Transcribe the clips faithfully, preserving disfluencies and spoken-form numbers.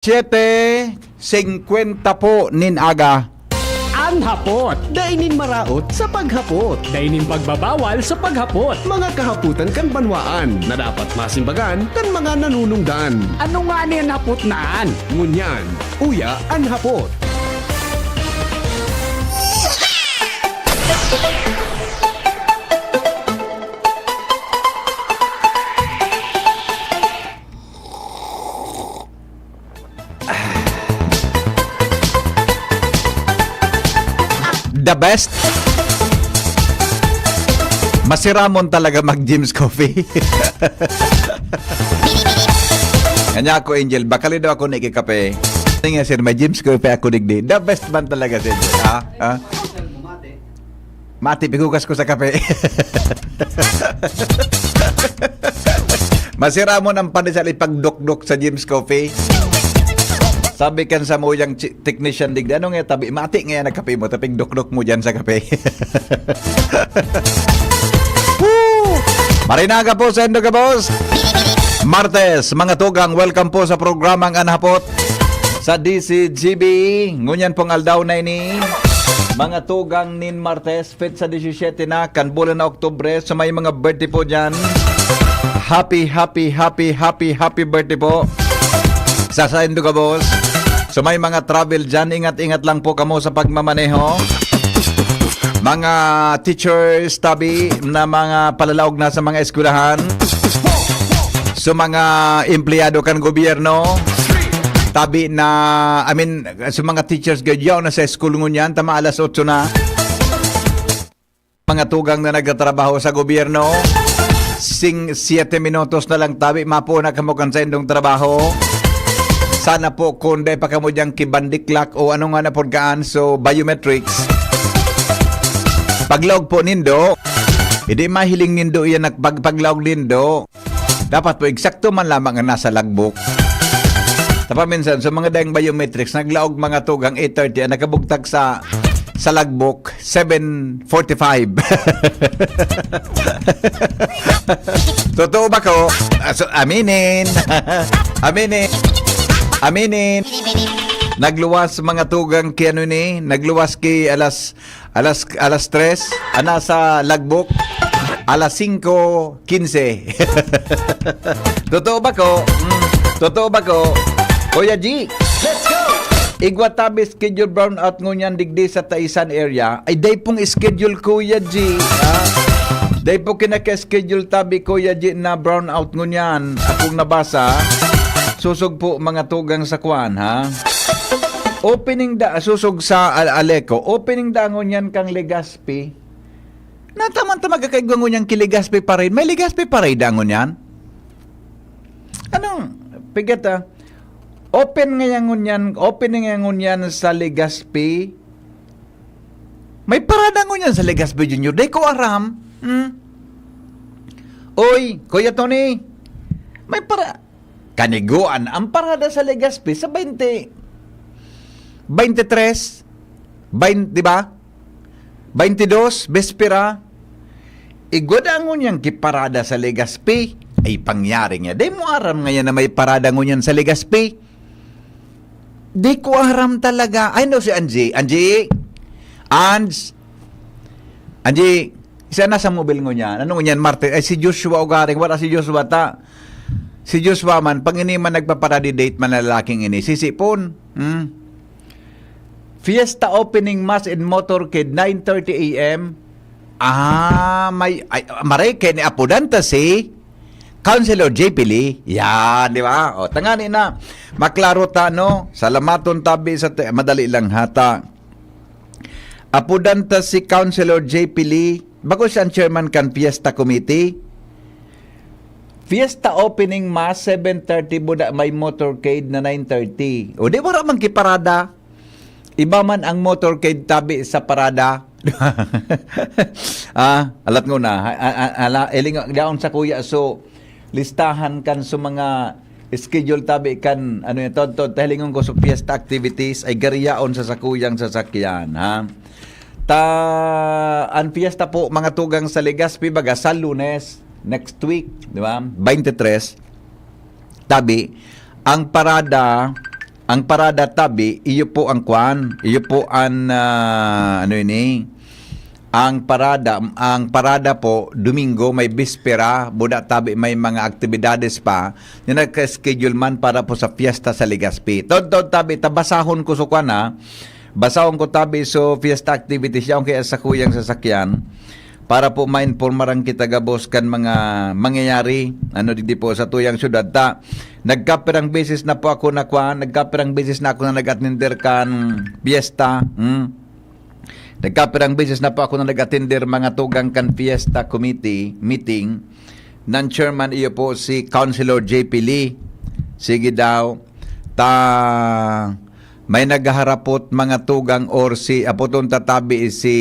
Siete singkwenta po nin aga. An hapot. Dai nin maraot sa paghapot. Dai nin pagbabawal sa paghapot. Mga kahapotan kan banwaan na dapat masimbagan kan mga nanunungdan. Ano ngani an hapot na an? Ngunyan, uya an hapot. The best. Masiramon talaga mag Jim's Coffee. Kanya ako, Angel, bakali daw ako ni kape. Nga, sir, may Jim's Coffee ako digdi. The best man talaga, sir. Ha? Ha? Mati, pighugas ko sa kape. Masiramon ang pandesal ipagdokdok sa Jim's Coffee. Sabi kan samuyang chi-, technician digdi, "Ano nga tabi? Mati nga yan ang kape mo, tapigdokdok mo dyan sa kape." Woo! Marinaga po sa Indo Gabos. Martes, mga tugang, welcome po sa programang An Hapot sa D C G B. Ngunyan pong aldaw na ini, mga tugang nin Martes, petsa disisiyete na kan bulan na Oktubre. So, may mga birthday po dyan. Happy, happy, happy, happy, happy birthday po sa Saindo Gabos. So, may mga travel dyan. Ingat-ingat lang po kamo sa pagmamaneho. Mga teachers, tabi na mga palalaog na sa mga eskwelahan. So, mga empleyado kan gobyerno, tabi na, I mean, sa mga teachers, gadyaw na sa school ngunyan, tama alas otso na. Mga tugang na nagtatrabaho sa gobyerno, sing siyete minutos na lang tabi, mapuna kamo kan saindong trabaho. Sana po kung dai pa kamo diyang kibandiklak o ano nga na pod kaan, so biometrics. Paglaog po nindo, hindi mahiling nindo iyan na pag-, paglaog nindo. Dapat po, eksakto man lamang ang nasa logbook. Tapaminsan, sa mga daing biometrics, naglaog mga tugang eight thirty, ang nakabugtag sa, sa logbook, seven forty-five. Totoo ba ko? Ah, so, aminin. Aminin. Aminin. Nagluwas mga tugang ki ano ni, nagluwas ki alas Alas, alas tres, ana sa logbook, alas singko kinse. Totoo ba ko? Mm, totoo ba ko? Kuya G, let's go! Igwa tabi schedule brownout ngunyan digdi sa Taisan area. Ay, dai pong schedule, Kuya G, ha? Dai po kinaka-schedule tabi, Kuya G, na brownout ngunyan. Akong nabasa, susog po mga tugang sa kwan, ha? Opening da, susog sa Al-, Aleco, opening da ngunyan kang Legazpi. Nataman ta magkakaigwa ngunyan ki Legazpi pa rin. May Legazpi pa rin da ngunyan? Anong, pigat, ah? Open ngayon ngunyan, opening ngayon ngunyan sa Legazpi. May parada ngunyan sa Legazpi Junior. Di ko aram. Hmm? Oy, Kuya Tony, may para-, kaniguan, ang parada sa Legazpi sa twenty, twenty-three, twenty, di ba? Twenty-two, bespera. Igwa da ngunyan ki parada sa Legazpi. Ay, pangyari niya. Di mo aram ngayon na may parada ngunyan sa Legazpi? Di ko aram talaga. Ay, no, si Angie. Angie? Ange? Angie, isa na sa mobil ngunyan. Ano ngunyan, Martes? Ay, si Joshua ugaring. Wala si Joshua ta. Si Joshua man, pag ini man nagpaparady date man na lalaking ini. Sisipon. Hmm? Fiesta opening mass in motorcade, nine thirty A M. Ah, may, ay, maray kay ni apodan ta si Councilor J P Lee. Yan, di ba? O, tangani na. Maklaro ta, no? Salamaton tabi sa te-, madali lang hata. Apodan ta si Councilor J P Lee. Bako siya ang chairman kan Fiesta Committee. Fiesta opening mass, seven thirty, buda may motorcade na nine thirty. O di, wala man kiparada. Iba man ang motorcade tabi sa parada. Ah, alat nguna. A-, a-, a-, ala, iling daon sa kuya. So, listahan kan sa mga schedule tabi kan, ano yan, tod-tod, tahilingon ko sa fiesta activities ay gariyaon sa sakuyang sasakyan, ha? Ta, ang fiesta po, mga tugang sa Legazpi, baga, sa Lunes, next week, di ba? Twenty-three. Tabi, ang parada, Ang parada tabi, iyo po ang kwan, iyo po an, ah, ano ini? Ang parada, ang parada po, Domingo, may bispera, buda tabi may mga aktibidades pa, na nagka-schedule man para po sa fiesta sa Legazpi. Taon-taon tabi, tabasahon ko so kwan, ha? Basahon ko tabi so fiesta activities, yaon kaya sa kuyang sasakyan, para po mainpormaran kita gabos kan mga mangyayari, ano, digdi po sa tuyang syudad. Ta, nagkapirang beses na po ako na kwan, nagkapirang beses na ako na nag-atender kan fiesta, hmm? Nagkapirang beses na po ako na nag-atender, mga tugang, kan fiesta committee meeting ng chairman, iyo po si Councilor J P Lee. Sige daw, ta may naghaharapot, mga tugang, or si, apoton tatabi si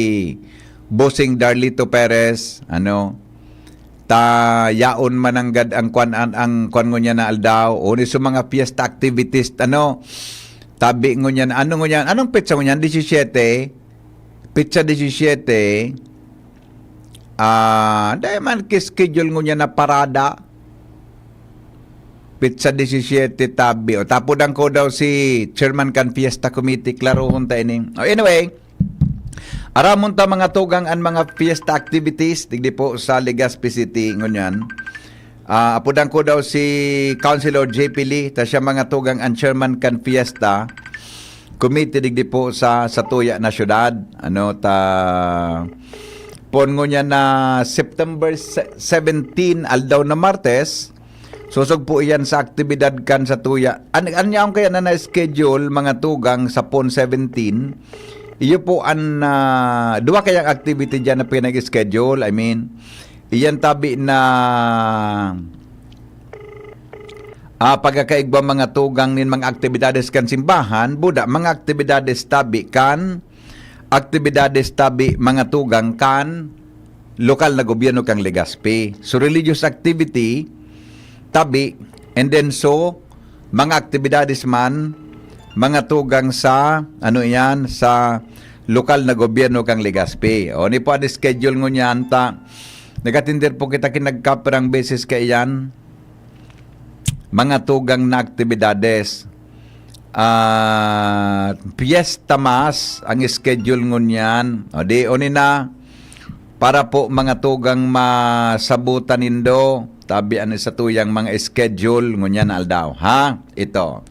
Bossing Darlito Perez, ano, ta yaon mananggad ang kwan, ang, ang kwan ngunyan na aldaw, o ni sa mga fiesta activities, ano, tabi ngunyan, ano ngunyan, anong petsa ngunyan? Disisiyete, petsa disisiyete, ah, dahil man ki-schedule ngunyan na parada, petsa disisiyete tabi. O, tapodan ko daw si chairman kan fiesta committee, klarohon ta ini. O, anyway, aramon ta, mga tugang, an mga fiesta activities digdi po sa Legazpi City ngunyan. Ah, apodan ko daw si Councilor J P Lee, ta siya, mga tugang, an chairman kan fiesta committee digdi po sa, sa tuya na syudad. Ano, ta pon ngunyan na September se-, seventeen, aldaw na Martes, sosog po iyan sa aktibidad kan sa tuya. An-, an yaon kaya na na-schedule, mga tugang, sa pon seventeen? Iyo po an, ah, duwa kayang activity diyan na pinag-schedule. I mean, iyan tabi na, ah, pagkakaigwa, mga tugang, nin mga aktibidades kan simbahan, buda, mga aktibidades tabi kan, aktibidades tabi, mga tugang, kan lokal na gobyerno kan Legazpi. So, religious activity tabi, and then so, mga aktibidades man, mga tugang, sa, ano iyan, sa lokal na gobyerno kan Legazpi. O, ni po an schedule ngunyan, ta nag-atender po kita kin nagkapirang beses kaiyan, mga tugang, na aktibidades. Ah, Fiesta Mass ang schedule ngunyan. O di, oni na, para po, mga tugang, masabutan nindo, tabi an satuyang mga schedule ngunyan na aldaw, ha? Ito.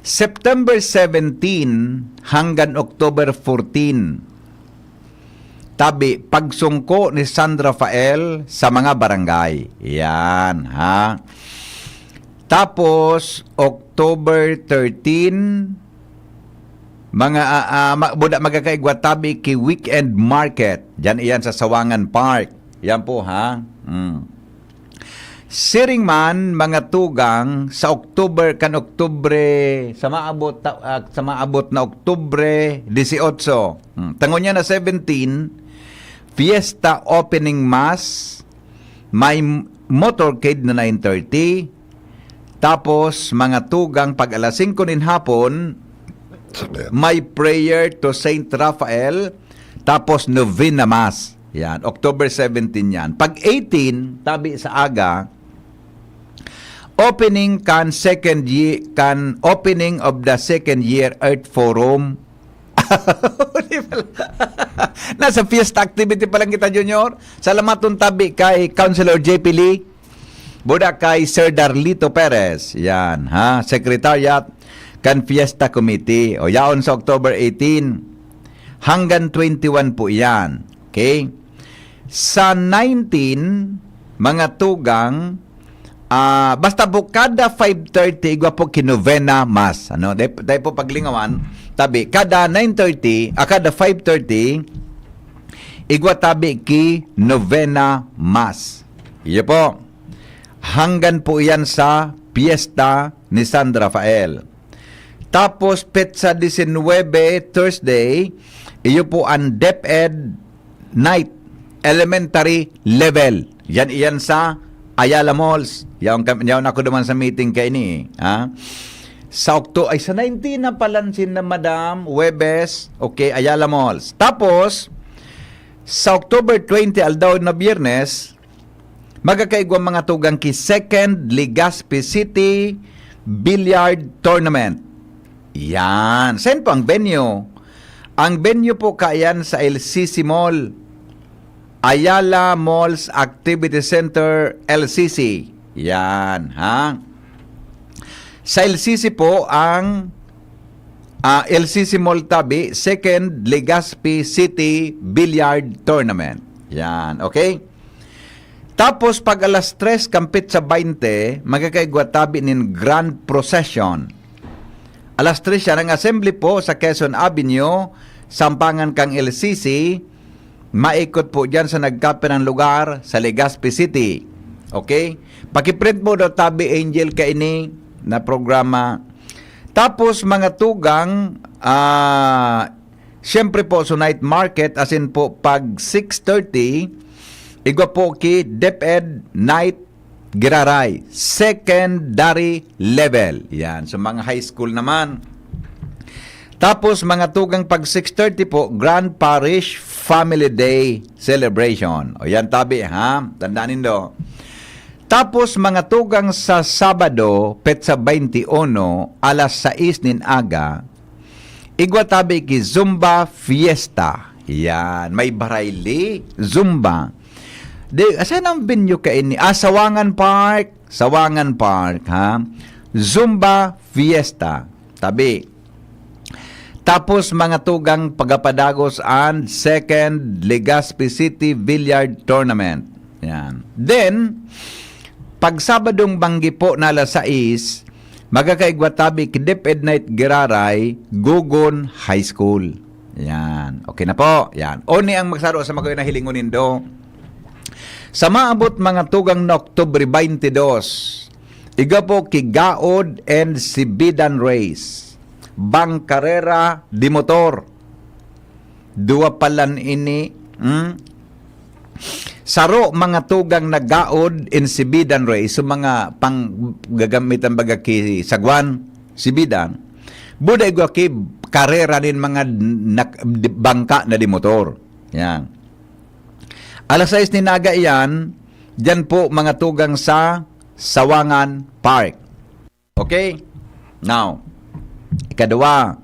September seventeen hanggang October fourteen. Tabi, pagsungko ni San Rafael sa mga barangay. Yan, ha? Tapos, October thirteen, mga, ah, ah, ma-, buda magkakaigwa tabi ki weekend market. Diyan iyan sa Sawangan Park. Yan po, ha? Mm. Siring man, mga tugang, sa October, kan Oktubre, sa maabot ta-, ah, sa maabot na Oktubre dieciocho. Hmm, tangon niya na seventeen, Fiesta Opening Mass, may m-, motorcade na nine thirty, tapos mga tugang pag alas singko nin hapon, may prayer to Saint Raphael, tapos novena Mass. Yan, October seventeen yan. Pag eighteen, tabi sa aga, opening kan second year, kan opening of the second year Earth Forum. Di pala. Nasa fiesta activity pa lang kita, Junior. Salamaton tabi kay Councilor J P Lee. Buda kay Sir Darlito Perez. Yan, ha? Secretariat kan Fiesta Committee. O, yaon sa October eighteen. Hanggang twenty-one po yan. Okay? Sa nineteen, mga tugang, ah, basta po kada five thirty, igwa po ki novena mass. Ano? Dahil, dahil po paglingawan, tabi, kada nine thirty, ah, kada five thirty, igwa tabi ki novena mass. Iyo po. Hanggan po iyan sa piyesta ni San Rafael. Tapos, petsa disinwebe, Thursday, iyo po ang DepEd Night, elementary level. Yan iyan sa Ayala Malls. Yaon kam-, yaon ako duman sa meeting kaini, ha? Sa Octo-, ay, sa nineteen na palansin na, madam, Huwebes, okay, Ayala Malls. Tapos, sa October twenty, aldaw na Biyernes, magkakaigwa mga tugang ki Second Legazpi City Billiard Tournament. Yan. Saan po ang venue? Ang venue po kaiyan sa L C C Mall. Ayala Malls Activity Center, L C C. Yan, ha? Sa L C C po ang, ah, L C C Mall tabi, Second Legazpi City Billiard Tournament. Yan, okay? Tapos pag alas tres kan petsa baynte, magkakaigwa tabi nin Grand Procession. Alas tres yan ang assembly po sa Quezon Avenue, sampangan kang L C C, maikot po dyan sa nagkapirang lugar sa Legazpi City. Okay? Pakiprint mo daw tabi, Angel, kaini na programa. Tapos mga tugang, ah, siyempre po, so night market, as in po, pag six thirty, igwa po ki DepEd Night Giraray, secondary level. Yan. So, mga high school naman. Tapos, mga tugang pag six thirty po, Grand Parish Family Day Celebration. O yan, tabi, ha? Tandaan nindo. Tapos, mga tugang sa Sabado, petsa twenty-one, alas sais nin aga, igwa tabi ki Zumba Fiesta. Yan, may barayli, Zumba. Di, asan ang venue kaini? Ah, Sawangan Park. Sawangan Park, ha? Zumba Fiesta. Tabi. Tapos mga tugang pagapadagos and second Legazpi City Billiard Tournament. Yan. Then, pag Sabadong banggi po na alas sais, magkakaigwa tabi ki DepEd Night Giraray, Gogon High School. Yan. Okay na po. Yan. Oni ang magsaro sa mga nahilingon nindo. Sa maabot mga tugang na Oktubre twenty-two, igwa po ki Gaod and Sibidan Race, Bangkarera de Motor. Duwa palan ini, hmm? Saro mga tugang na Gaod and Sibidan Race, so mga pang gagamitan baga ki sagwan, Sibidan. Buda igwa ki karera nin mga nak-, di-, bangka na de motor. Yan. Alas sais nin aga iyan, diyan po mga tugang sa Sawangan Park. Okay? Now, ikadwa.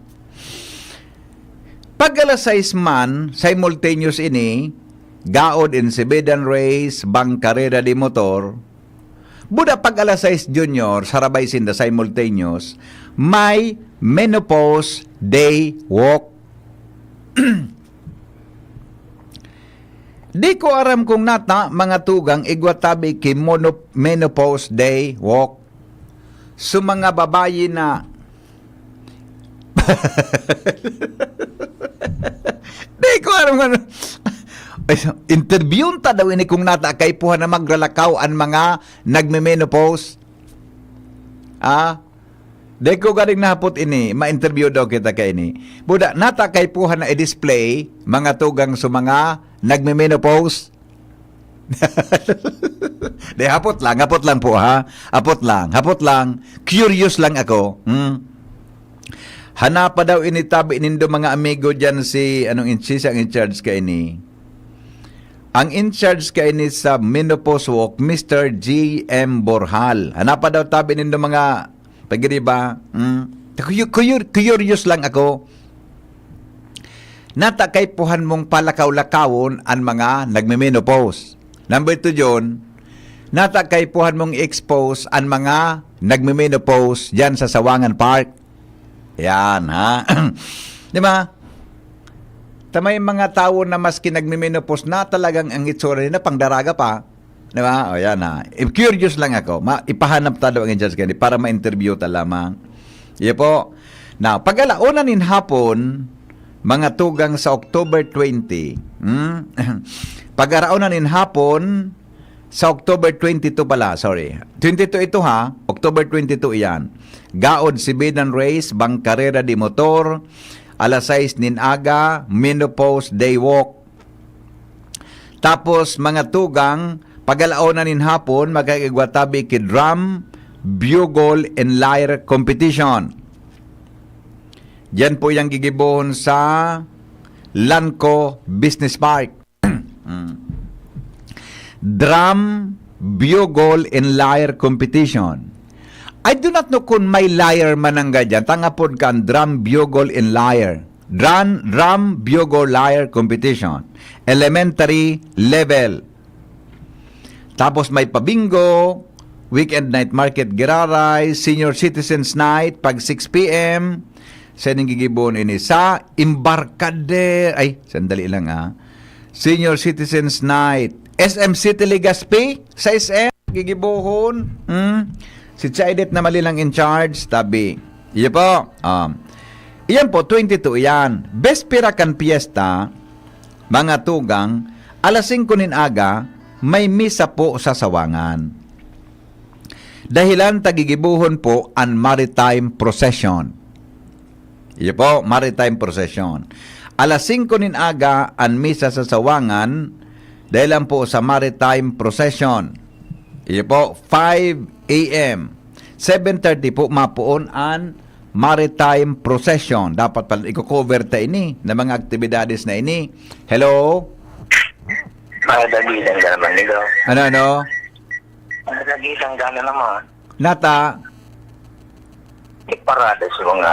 Pag alas sais man, simultaneous ini, Gaod and Sibidan Race, Bangkarera de Motor. Buda pag alas sais, Junior, sarabay sinda simultaneous, may Menopause Day Walk. Di ko aram kung nata, mga tugang, igwa tabi ki mono-, Menopause Day Walk. So, mga babayi na, di ko aram ano. Ay, so, interviewon ta daw ini kung nata kaipuhan na magralakaw an mga nagme-menopause. Ah? Di ko garing nahapot ini, ma-interview daw kita kaini. Buda, nata kaipuhan na i-display, mga tugang sa mga nagme-menopause. Di, hapot lang, hapot lang po, ha? Hapot lang, hapot lang. Curious lang ako. Hmm? Hanapa daw ini tabi nindo, mga amigo, dyan si, anong in-, si ang in-charge kaini? Ang in-charge kaini sa Menopause Walk, Mister G M Borjal. Hanapa daw tabi nindo, mga pagiriba. Hmm? Cuyo-, cuyo-, curious lang ako. Nata kaipuhan mong palakaw-lakawon an mga nagme-menopause. Number two, John, nata kaipuhan mong i-expose an mga nagme-menopause diyan sa Sawangan Park. Yan, ha? Di ba? Ta may mga tawo na maski nagme-menopause na, talagang ang itsura nila pangdaraga pa. Di ba? O, yan, ha. If curious lang ako, ma-, ipahanap ta daw ang in-charge kaini para ma-interview ta lamang. Iyo po. Now, pag alauna nin hapon, mga tugang sa October twenty, hmm? Pag alauna nin hapon, sa October twenty-two pala, sorry. Twenty-two ito, ha, October twenty-two iyan. Gaod Sibidan Race, Bangkarera de Motor, alas sais nin aga, Menopause Day Walk. Tapos, mga tugang, pag alauna nin hapon, magkakaigwa tabi ki Drum, Bugle, and Lyre Competition. Diyan po yang gigibohon sa Lanco Business Park. Mm. Drum, Bugle, and Lyre Competition. I do not know kung may lyre man ang ganyan. Tanga pod kan drum, bugle, and lyre. Drum, drum, bugle, lyre competition. Elementary level. Tapos may pa-bingo, weekend night market giraray, senior citizens night pag six p m. Sa ining gigibon ini sa Embarcadero. Ay, sandali lang ah. Senior citizens night. S M City Legazpi sa S M. Gigibohon. Hmm? Si Chaidet na mali lang in charge, tabi. Iyo po. Um, iyan po, twenty-two iyan. Bespera kan piyesta, mga tugang, alas singko nin aga, may misa po sa Sawangan. Dahilan ta gigibohon po an maritime procession. Iyo po, maritime procession. Alas singko nin aga an misa sa Sawangan, dahil lang po sa maritime procession. Iyo po, five a m. Seven thirty po, mapoon an maritime procession. Dapat pala i-cover ta ini na mga aktibidades na ini. Hello? Mga dagilan ka naman nito. Ano, ano? Mga dagilan ka na naman. Nata, Parada sa mga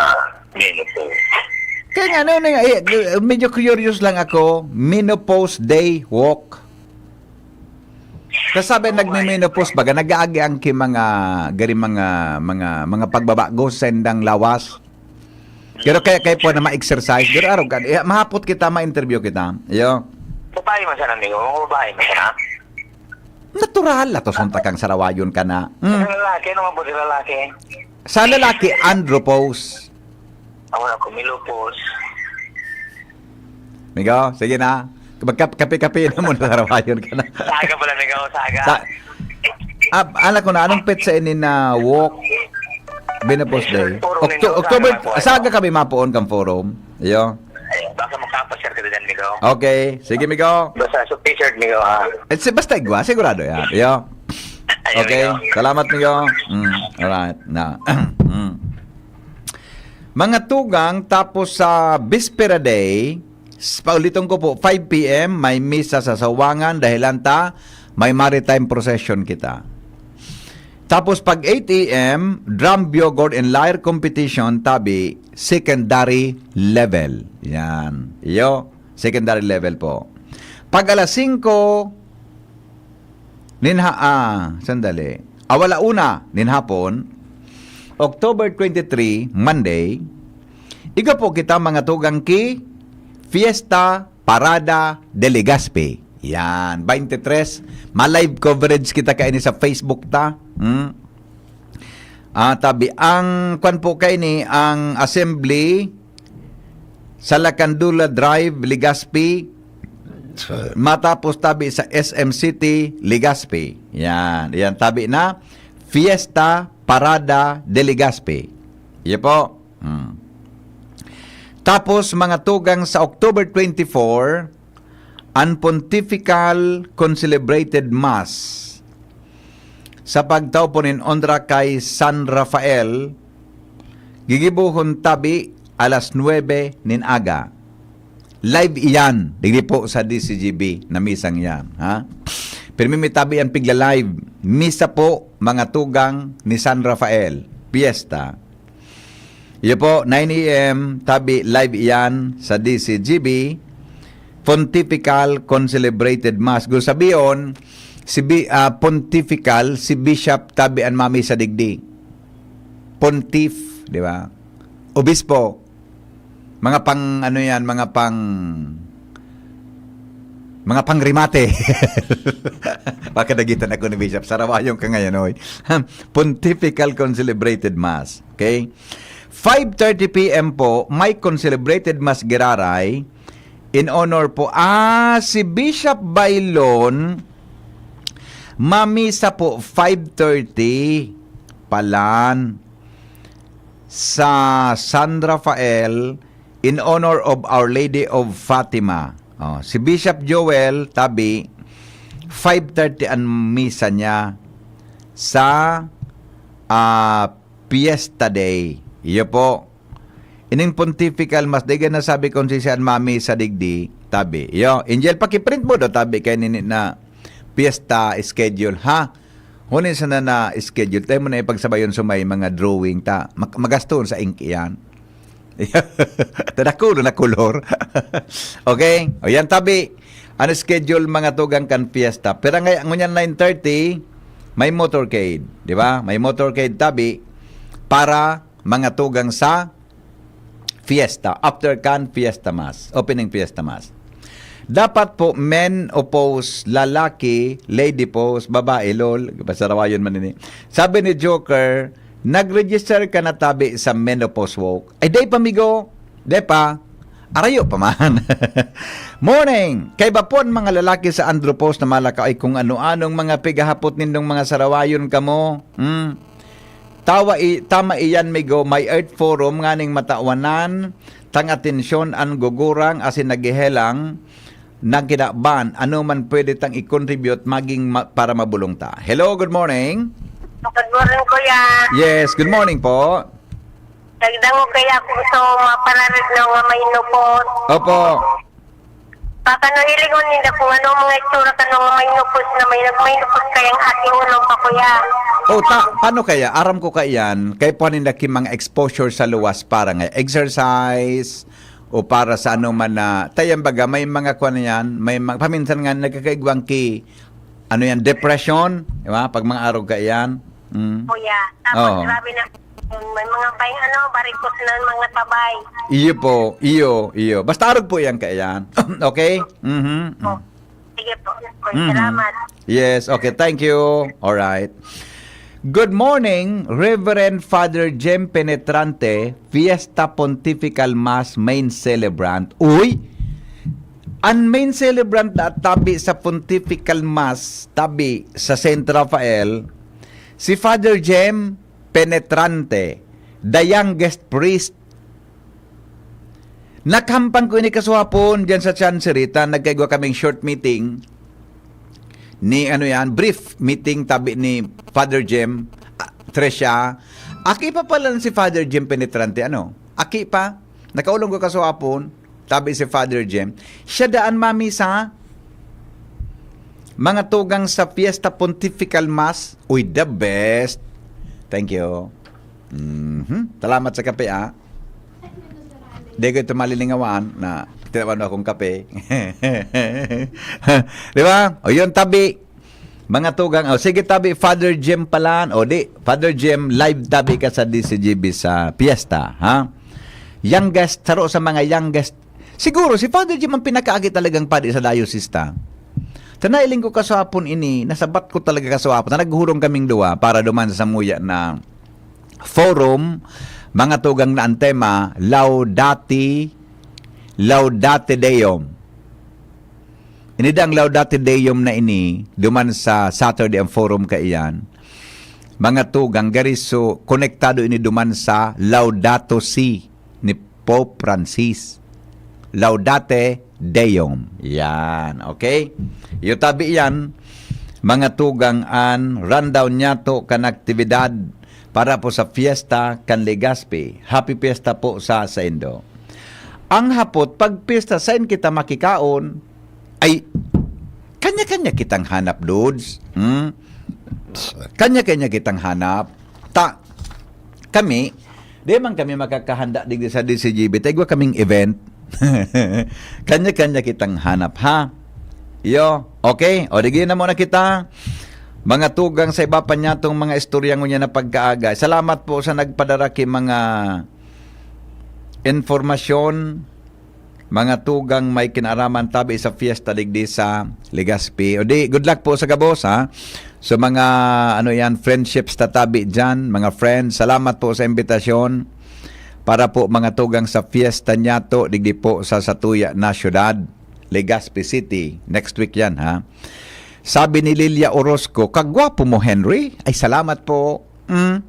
minuto. Kaya nga, ano, ano, eh, medyo curious lang ako, menopause day walk. Kasabi, nagme-menopause baga, nag-aagi ang ki mga, gari mga, mga, mga pagbabago sa indang lawas. Pero kaya kayo po na ma-exercise, pero araw ka, eh, mahapot kita, ma-interview kita. Iyo. Babae man sana, amigo. Mga babae man sana. Natural, latos ang takang sarawayon ka na. Sa Mm. lalaki, ano nga po sa lalaki? Sa lalaki, andropause. Ako na kumilupos. Migo, sige na. Magkap- kape-kape na muna, sarawayon ka na. Saga pala, amigo. Saga. Sa, ah, ala ko na, anong petsa ini na walk? Menopause day. Forum Octo- ninyo, October, saga na po, saga kami mapoon kang forum. Iyo. Ay, baka makapasir ka dyan, amigo. Okay, sige, migo. Basta sa t-shirt, amigo, ha? Eh, si- basta igwa, sigurado yan. Iyo. Ay, Okay, amigo. Salamat, migo. Mm, alright. Na. Mm. Mga tugang, tapos sa Bispera Day, s- paulitin ko po, five p m, may misa sa Sawangan, dahilan ta, may maritime procession kita. Tapos pag eight a m, drum, bugle, and lyre competition, tabi, secondary level. Yan. Iyo, secondary level po. Pag alas singko, nin ha-, ah, sandali. Awala una, nin hapon, October twenty-three, Monday, iga po kita mga tugang ki Fiesta Parada de Legazpi. Yan, twenty-three. Ma-live coverage kita kaini sa Facebook ta. Hmm? Ah, tabi, ang kwan po kaini, ang assembly sa Lacandula Drive, Legazpi, matapos tabi sa S M City, Legazpi. Yan, yan tabi na Fiesta Parada de Legazpi. Iyo po. Hmm. Tapos, mga tugang, sa October twenty-four, an Pontifical Concelebrated Mass sa pagtao po nin onra kay San Rafael, gigibohon tabi alas nuebe nin aga. Live iyan, digdi po sa D C G B na misang iyan, ha? Pero may tabi ang pigla-live. Misa po, mga tugang ni San Rafael. Piyesta. Iyo po, nine a m, tabi live iyan sa D C G B, Pontifical Concelebrated Mass. Gusto sabihin, si Bi-, ah, Pontifical, si Bishop tabi an mamisa digdi. Pontiff, di ba? Obispo. Mga pang, ano yan, mga pang, mga pangrimate. Pakadagitan ako ni Bishop. Sarawayon ka ngayon, oy. Pontifical Concelebrated Mass. Okay? Five thirty p m po, may concelebrated mass giraray in honor po. Ah, si Bishop Bailon, mamisa po, five thirty. Palan. Sa San Rafael, in honor of Our Lady of Fatima. Oh, si Bishop Joel tabi, five thirty an misa niya sa, ah, Fiesta Day. Iyo po. Ining pontifical mass, dai na sabi kung si siya an mamisa digdi, tabi. Iyo, Angel, pakiprint mo do, tabi kay nini na fiesta schedule, ha? Huni sana na schedule, tayo mo na ipagsabayon sa may mga drawing ta. Mag- magaston sa ink iyan. Tadakul na kulor. Okay? O yan, tabi. Ang schedule, mga tugang kan fiesta. Pero ngay-, ngunyan nine thirty, may motorcade. Di ba? May motorcade, tabi, para mga tugang sa fiesta. After kan fiesta mass. Opening fiesta mass. Dapat po, men oppose, lalaki, lady pose, babae, lol. Basta rawayon man ini. Sabi ni Joker, nag-register ka na tabi sa menopause walk. Ay, day pa, migo. Day pa. Arayo pa man. Morning! Kay ba po ang mga lalaki sa andropause na malakaw ay kung ano-anong mga pigahapot nindong mga sarawayon kamo? Hmm? Tawa i-, tama iyan, migo, may Earth Forum nganing matawanan tang atensyon an gugurang asin naghehelang nagkinaban, ano man pwede tang i-contribute maging ma-, para mabulong ta. Hello, good morning. Good morning, kuya. Yes, good morning po. Nagdangog kaya ako sa mga pararit na nga may nupot. Opo. Pakano hilingon ninda kung ano ang mga itsura kano nga may nupot na may nagmay nupot kayang ati ulo pa, kuya. O, ta, paano kaya? Aram ko kaiyan, kay po ninda ki mga exposure sa luwas para nga exercise, o para sa ano man na, tayan baga, may mga kwan yan, may mga, paminsan nga nagkakaigwang ki, ano yan, depression, di ba? Pag mga arog kaiyan. Mm. Kuya, tapos Oo. Grabe na. May mga bay, ano, barikos na mga tabay. Iyo po, iyo, iyo. Basta arog po yan kaiyan. Okay? Mhm. Oh. Sige po. Kuya, Mhm. Salamat. Yes, okay. Thank you. All right. Good morning, Reverend Father Jem Penetrante, Fiesta Pontifical Mass main celebrant. Uy! An main celebrant na tabi sa Pontifical Mass, tabi sa Saint Raphael, si Father Jem Penetrante, the youngest priest. Nakampang ko ini kasuhapon diyan sa Chancery, ta nagkaigwa kaming short meeting ni, ano yan, brief meeting tabi ni Father Jem, ah, Tricia. Aki pa pala si Father Jem Penetrante, ano? Aki pa? Nakaulong ko kasuhapon, tabi si Father Jem. Siya daan mami sa mga tugang sa Fiesta Pontifical Mass. Uy, the best. Thank you. Mhm. Salamat sa kape, ah. Di ko ito malilingawan na tinawan mo akong kape. Di ba? O yun, tabi. Mga tugang. O sige, tabi, Father Jim palan. O di, Father Jim, live tabi ka sa D C G B sa piyesta, ha? Youngest, saro sa mga youngest. Siguro, si Father Jim ang pinakaagi talagang padi sa diocese ta. Tanailing ko kaswapon ini, nasabat ko talaga kaswapon, na naghurong kaming duwa para duman sa samuya na forum, mga tugang na ang tema, Laudati, Laudate Deum. Inidang Laudate Deum na ini, duman sa Saturday ang forum kaiyan. Mga tugang, gariso, konektado ini duman sa Laudato Si ni Pope Francis. Laudate Deum. Yan, okay? Iyo tabi yan, mga tugang, an rundown niyato kan aktibidad para po sa fiesta kan Legazpi. Happy fiesta po sa saindo. Ang hapot, pag piyesta, sain kita makikaon? Ay, kanya-kanya kitang hanap, dudes. Hmm? Kanya-kanya kitang hanap. Ta, kami, di man kami makakahanda digdi sa D C G B. Ta igwa kaming event. Kanya-kanya kitang hanap, ha? Iyo, okay? O, digi na muna kita. Mga tugang sa iba pa niya tong mga istorya ngunyan na pagkaaga. Salamat po sa nagpadara ki mga informasyon, mga tugang may kinaaraman tabi sa fiesta digdi sa Legazpi. O di, good luck po sa gabos, ha? So, mga, ano yan, friendships tatabi dyan, mga friends, salamat po sa imbitasyon para po mga tugang sa fiesta niyato digdi po sa satuya na syudad, Legazpi City. Next week yan, ha? Sabi ni Lilia Orozco, "Kagwapo mo, Henry." Ay, salamat po. Mm.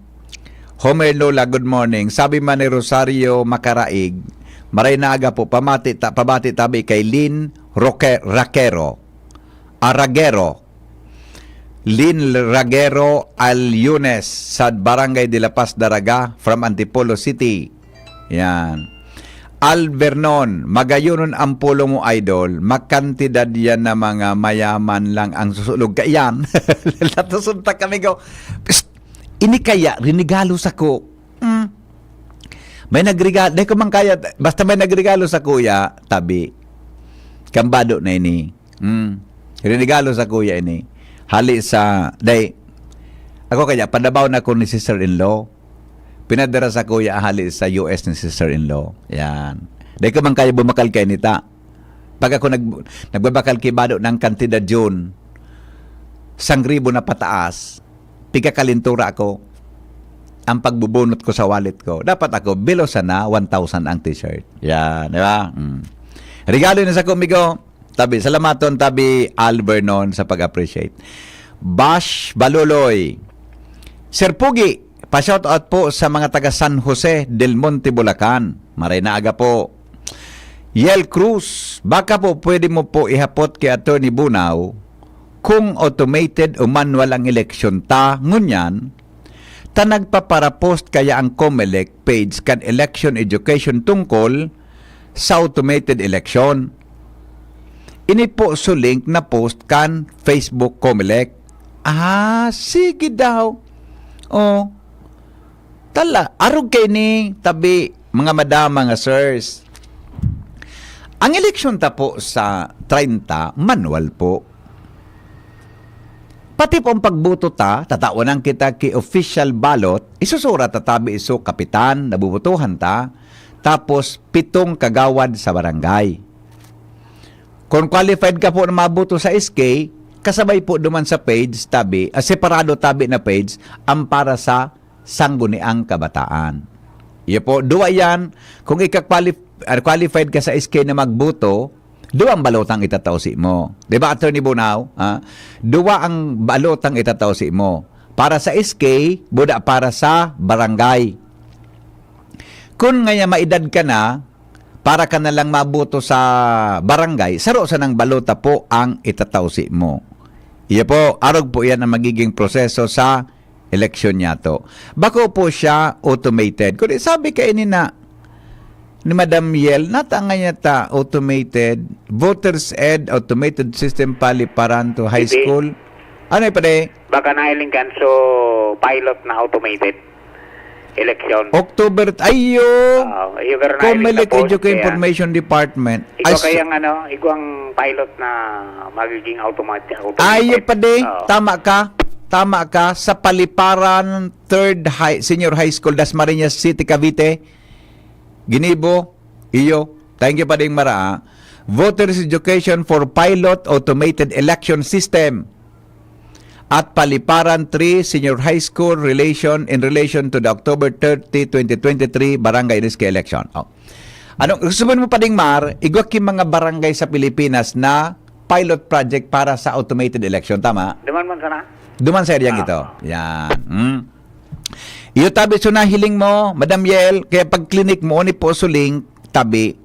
Homer Lola, good morning. Sabi man ni Rosario Makaraig, "Maray na aga po, pamati ta, pabati tabi kay Lin Roque, Raquero. Aragero. Lin Raguero Alyunes sa Barangay de la Paz, Daraga, from Antipolo City." Yan. Alvernon, magayonon ang pulong mo, idol. Makantidad yan na mga mayaman lang ang susulog kaiyan. Natasuntak kami ko, "Psst! Ini kaya, rinigalo sako." Hmm. May nagregalo, dai ko man kaya, basta may nagregalo sa kuya, tabi. Kambado na ini. Hmm. Rinigalo sa kuya ini. Hali sa, dai, ako kaya, padabaw na ko ni sister-in-law. Pinadara sa kuya, hali sa U S ni sister-in-law. Yan. Dai ko man kaya bumakal kay nita. Pag ako nag-, nagbabakal kay bado ng kantidad yun, sangribo na pataas, pigkakalintura ako. Ang pagbubunot ko sa wallet ko, dapat ako, below sana one thousand ang t-shirt. Yan, di ba? Mm. Regalo na sa kumigo. Tabi, salamaton, tabi, Alvernon, sa pag-appreciate. Bash Baluloy. Sir Pugi, pa-shoutout po sa mga taga San Jose del Monte, Bulacan. Maray na aga po. Yel Cruz, baka po pwede mo po ihapot kay Attorney Bunao kung automated o manual ang eleksyon ta ngunyan, ta nagpaparapost kaya ang Comelec page kan election education tungkol sa automated election. Ini po so link na post kan Facebook Comelec. Ah, sige daw. Oh. Tala, arog kay ni tabi, mga madama nga sirs. Ang eleksyon ta po sa treinta, manual po. Pati po ang pagboto ta, tatawan kita ki official ballot, isusura ta tabi iso kapitan, nabubotohan ta, tapos pitong kagawad sa barangay. Kung qualified ka po na maboto sa S K, kasabay po duman sa page, tabi, ah, separado tabi na page, ang para sa Sangguniang Kabataan. Iyo po, duwa yan. Kung ika-qualif-, ah, qualified ka sa S K na magboto, duwa ang balotang itatao si mo. Di ba, Attorney Bunao? Ha? Duwa ang balotang itatao si mo. Para sa S K, buda para sa barangay. Kung ngaya maedad ka na, para ka na lang maboto sa barangay, saro sanang balota po ang itatao si mo. Iyo po, arog po yan ang magiging proseso sa eleksyon niyato. Bako po siya automated. Kundi sabi kaini na ni Madam Yel, natangay niya ta automated, voters ed automated system paliparan to high Hindi. school. Ano yung pwede? Baka nahiling kan so pilot na automated election. October, ayo! Oo, yung pero nahiling Comelec na post Education kaya Information Department. Ikaw As- kaya ang ano, ikaw ang pilot na magiging automatic, automated. Ayo pa di. Oo. Tama ka. Tama ka. Sa Paliparan Third High, Senior High School, Dasmariñas City, Cavite. Ginibo. Iyo. Thank you pa ding Mara. Voters Education for Pilot Automated Election System at Paliparan three Senior High School relation in relation to the October thirty, twenty twenty-three Barangay District Election. Oh. Ano, gusto mo pa ding Mar, igwa ki mga barangay sa Pilipinas na pilot project para sa automated election, tama? Duman man sana? Duman sa area Ah. ito. Yan. Hmm. Iyo tabi so nahiling mo, Madam Yel, kaya pag clinic mo, ni po so link, tabi.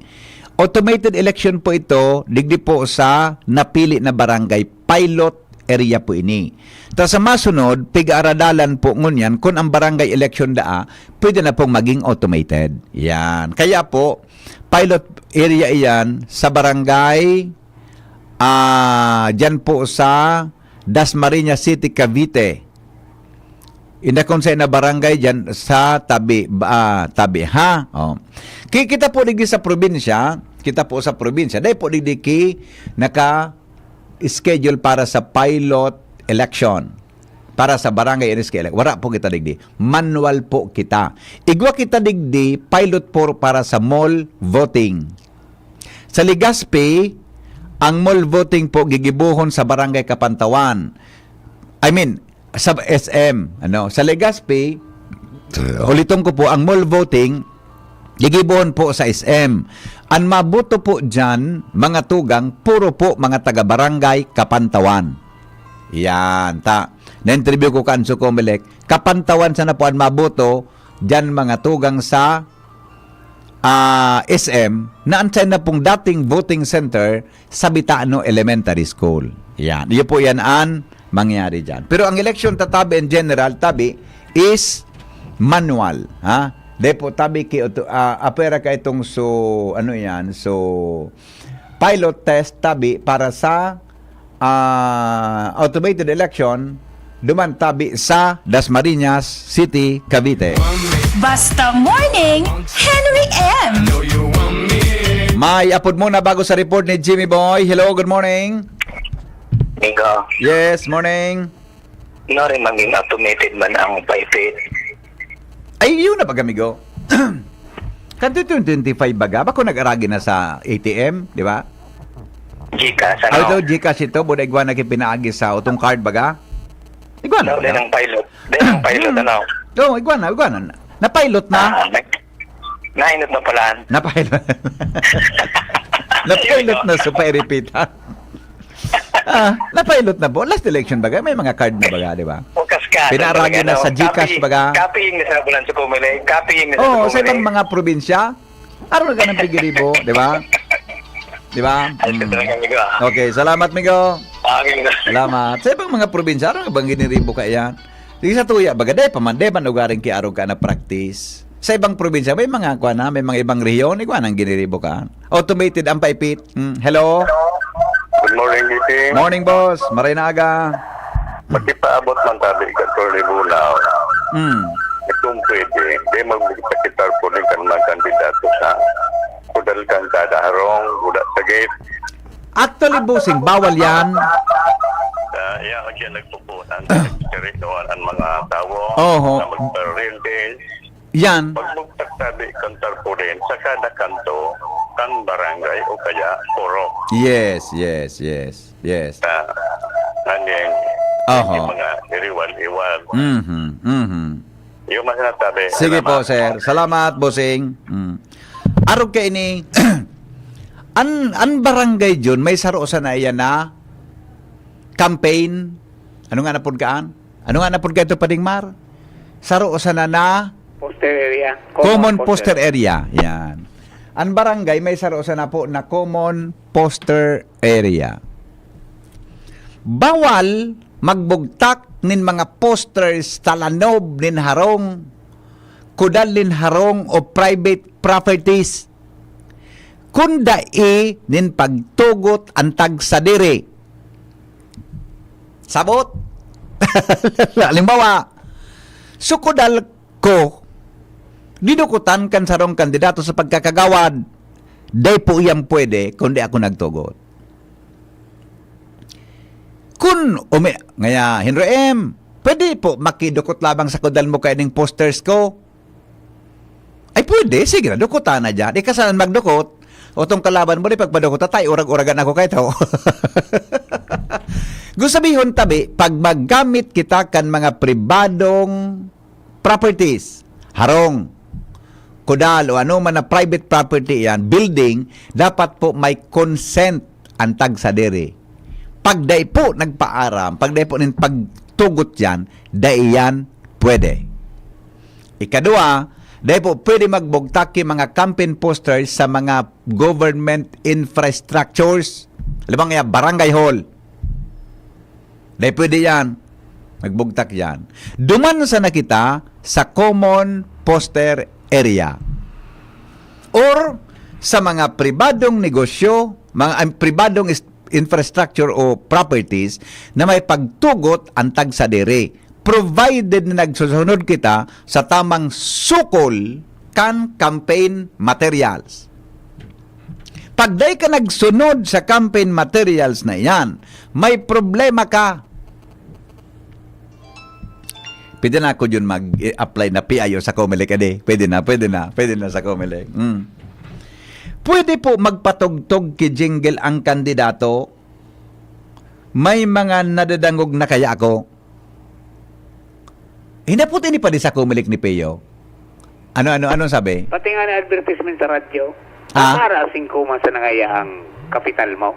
Automated election po ito, digdi po sa napili na barangay, pilot area po ini. Ta sa masunod, pig-aaradalan po ngunyan kung ang barangay election daa, pwede na pong maging automated. Yan. Kaya po, pilot area iyan sa barangay, ah, dyan po sa Dasmariñas City, Cavite. Inda kung sa na barangay dyan sa tabi, ah, tabi, ha? Oh. Ki-, kita po digdi sa probinsya, kita po sa probinsya, dahil po digdi ki naka-schedule para sa pilot election, para sa barangay N S K elec-, wala po kita digdi. Manual po kita. Igwa kita digdi, pilot po para sa mall voting. Sa Legazpi, ang mall voting po gigibohon sa Barangay Kapantawan. I mean, sa S M, ano, sa Legazpi, uliton ko po, ang mall voting, gigibohon po sa S M. Ang maboto po dyan, mga tugang, puro po mga taga-barangay Kapantawan. Yan, ta. Na-interview ko kan sa Comelec, Kapantawan sana po ang maboto, dyan mga tugang sa, ah, S M, na ang na pong dating voting center sa Bitano Elementary School. Yan. Iyo po yan ang mangyari dyan. Pero ang eleksyon tatabi in general, tabi, is manual. Ha? Depo tabi ki oto-, ah, apwera ka itong so, ano yan, so, pilot test tabi para sa, ah, automated election, duman tabi sa Dasmariñas City, Cavite. Basta Morning, Henry M. May apod muna bago sa report ni Jimmy Boy. Hello, good morning. Migo, Yes, morning. Nari maging automated man ang paipit. Ay, yun na baga, amigo. Kan twenty twenty-five baga, bako nag-aragi na sa A T M, di ba? Gcash, Ay, ito, ano? Gcash ito, buda igwa na kipinaagi sa utong card baga. Igwa na, No, din baga. ang pilot. Din ang pilot, ano? Oo, igwa na, igwa na. Na-pilot na. Ah, nag- nainot na pala. Na-pilot. Na-pilot na sa pairipitan. Ah, na-pilot na po. Last election baga, may mga card na baga, di ba? O kaskas. Pinaaragi na sa Gcash, baga. Copying na sa bulan sa Comelec. Copying na sa Oo, sa Comelec. ibang mga probinsya, araw na ganang pigiribo, di ba? Di ba? Ay, Mm. sa talaga, amigo. Okay, salamat, amigo. Okay, amigo. Salamat. Sa ibang mga probinsya, ano bang giniribo ka yan? Sige sa tuya, baga, di pa man, di man ugaring kiarog ka na practice. Sa ibang probinsya, may mga, kuha na, may mga ibang rehiyon, igwa nang giniribo ka. Automated ang paipit. Mm, hello? Good morning, G P. Morning, boss. Maray na aga. Magkipaabot man tabi ka, Attorney Bunaw. Mm. Itong pwede, di magbigay kita po rin kan mga kandidato sa kudal kan kada harong, guda sa gate. Actually, bossing, bawal yan. Uh, yan, yan nagpupunan. Karinoan ang mga tawo Oho. Na magpa-real deal. Yan. Pagbugtak tabi kan tarpaulin sa kada kanto kan barangay o kaya purok. Yes, yes, yes, yes. Sa aning Oho. Yung mga iriwal-iwal. Mhm, mhm. Yung mga sinasabi. Sige po, Salamat. Sir. Salamat, bossing. Mm. Arog ka ini. An, an barangay Jun, may saro sana iyan na campaign. Ano nga napod kaan? Ano nga napod ka ito, Pading Mar? Saro sana na Poster area. common poster area. Yan. An barangay may saro sana po na common poster area. Bawal magbugtak nin mga posters sa lanob nin harong, kudal nin harong o private properties, kun dai nin pagtugot an tagsadiri. Sabot? Halimbawa, so kudal ko, didukutan kan sarong kandidato sa pagkakagawad. Dai po iyan pwede kun di ako nagtugot. Kun umi-, ngaya, Henry M, pwede po makidukot labang sa kudal mo kaining posters ko? Ay, pwede. Sige na, dukutan na dyan. Ikasalan magdukot. O tong kalaban mo, di pagpadukot, tatay, urag-uragan ako kay tao. Gusto sabihon, tabi, pag maggamit kita kan mga pribadong properties, harong, kudal, o ano man na private property yan, building, dapat po may consent ang tagsadiri. Pag dai po nagpaaram, pag dai po nin pagtugot yan, dai yan pwede. Ikadua, dai po pwede magbugtak yung mga campaign posters sa mga government infrastructures. Alam mo nga, barangay hall. Dai pwede yan. Magbugtak yan. Duman sana kita sa common poster area. Or sa mga pribadong negosyo, mga, ang pribadong is-, infrastructure o properties na may pagtugot ang tagsadiri, provided na nagsusunod kita sa tamang sukol kan campaign materials. Pag dai ka nagsunod sa campaign materials na iyan, may problema ka. Pwede na ako dyan mag-apply na P I O sa Comelec, adi. Pwede na, pwede na, pwede na sa Comelec. Mm. Pwede po magpatugtog ki jingle ang kandidato. May mga nadadangog na kaya ako. Hinapot ini pa di sa Comelec ni Pio. Ano, ano, anong sabi? Pati nga na advertisement sa radyo, Ah? para singko man sa nangaya ang kapital mo.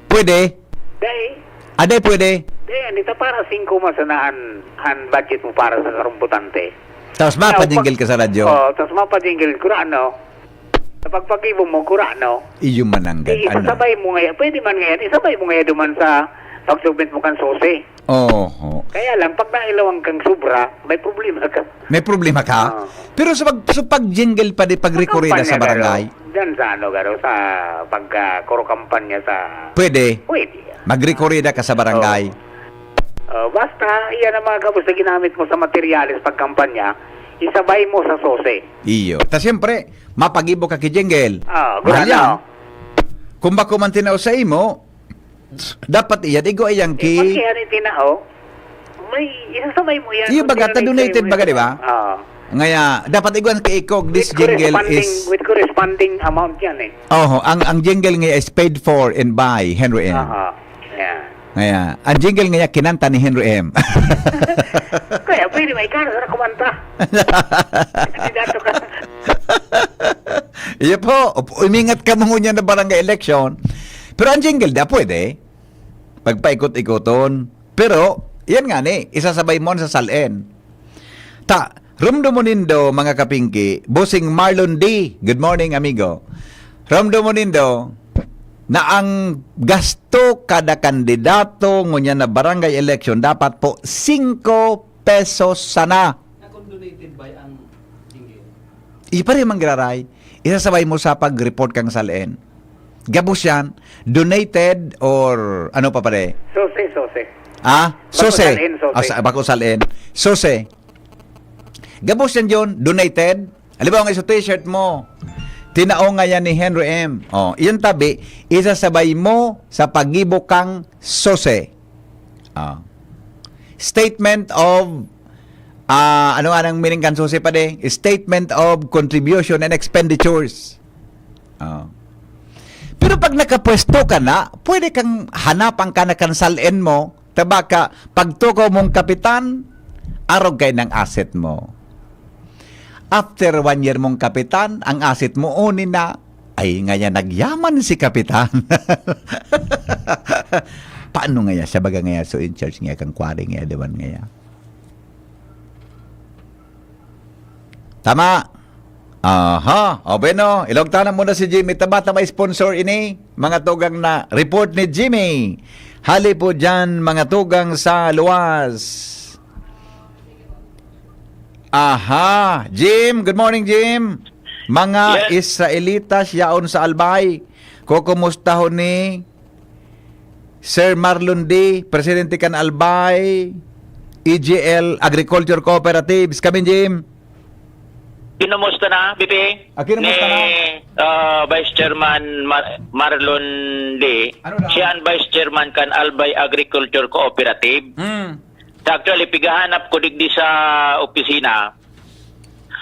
Pwede? Dahil, Aday, pwede? dahil, ito para singko man sa naan, ang budget mo para sa sarumputante. Tapos mapajingle ka sa radyo? Oo, tapos mapajingle, kurano. Sa pagpagibo mo, kurano. Iyo mananggad, Eh, ano? Isasabay mo ngayon. Pwede man ngayon. Isabay mo ngayon duman sa pag-submit mo kan susi. Oho. Kaya lang, pag nailawan kang sobra, may problema ka. May problema ka? Oo. Pero sa pag, sa pag-jingle pa di, pag-rekoreda sa Kampanya, barangay, garo. Diyan sa ano, garo, sa pag, ah, kuro kampanya sa... pwede. Pwede yan. Mag-rekoreda ka sa barangay. Oh, basta, iyan ang mga gabos na ginamit mo sa materyales pagkampanya, isabay mo sa sose. Iyo. Ta siyempre, mapagibo ka ki jingle. Ah, Mahal gurano. Yan. Kung bako man tinao sa imo, dapat iyan, igo iyang Eh, pag ki... iyan yung tinao, may isasabay mo yan. Iyo, Kung baga, sino ta-donated nagsabi mo baga, yan. di ba? Oo. Ngaya, dapat igwan ki ikog, this With jingle corresponding, is... with corresponding amount yan eh. Oho, ang, ang jingle ngayon is paid for and by Henry M. Oo. Yeah. Ngaya, ang jingle ngayon kinanta ni Henry M. Kaya pwede may kano sa kumanta. Kandidato ka. Iyo po, umingat ka mo ngunyan na barangay election. Pero ang jingle da, pwede. Pagpaikot-ikoton. Pero, yan nga ni, isasabay mo sa salen. Ta, rumdo mo nindo, mga kapingki, Bossing Marlon D. Good morning, amigo. Rumdo mo nindo, na ang gasto kada kandidato ngunyan na barangay election dapat po singko pesos sana. Na-condonated by ang jingle. Ipare manggiraray, isasabay mo sa pag-report kang salen. Gabos yan, donated or ano pa pare? Sose, sose. Ah, Bako sose. Salen, sose. Ah, sa, bako salen. Sose. Gabos yan, John, donated. Halimbawa nga sa t-shirt mo, tinao nga yan ni Henry M. Oh, iyon tabi, isasabay mo sa pagibo kang sose. Ah. Statement of, ah, ano nga nang meaning kan sose pa de? Statement of contribution and expenditures. Ah. Pero pag nakapwesto ka na, pwede kang hanapan ka na kan salen mo, tabaka, pagtukaw mong kapitan, arog kay ng asset mo. After one year mong kapitan, ang asset mo, uni na, ay ngaya nagyaman si kapitan. Paano ngaya siya? Baga ngaya so in charge ngaya kang quarry ngaya, diwan ngaya. Tama. Aha. O bueno, ilog tanan muna si Jimmy. Tama, tama, sponsor ini. Mga tugang na report ni Jimmy. Hali po dyan, mga tugang sa luwas. Aha. Jim, good morning, Jim. Mga Yes. Israelitas yaon sa Albay. Kukumustahon ni Sir Marlon D, presidente kan Albay, E G L Agriculture Cooperatives. Kami, Jim. Kinumusta na, B P? Ah, kinumusta na? Ni ah, Vice Chairman Mar- Marlon D. Ano daw? Siya ang Vice Chairman kan Albay Agriculture Cooperative. Hmm. Actually, pigahanap ko digdi sa opisina.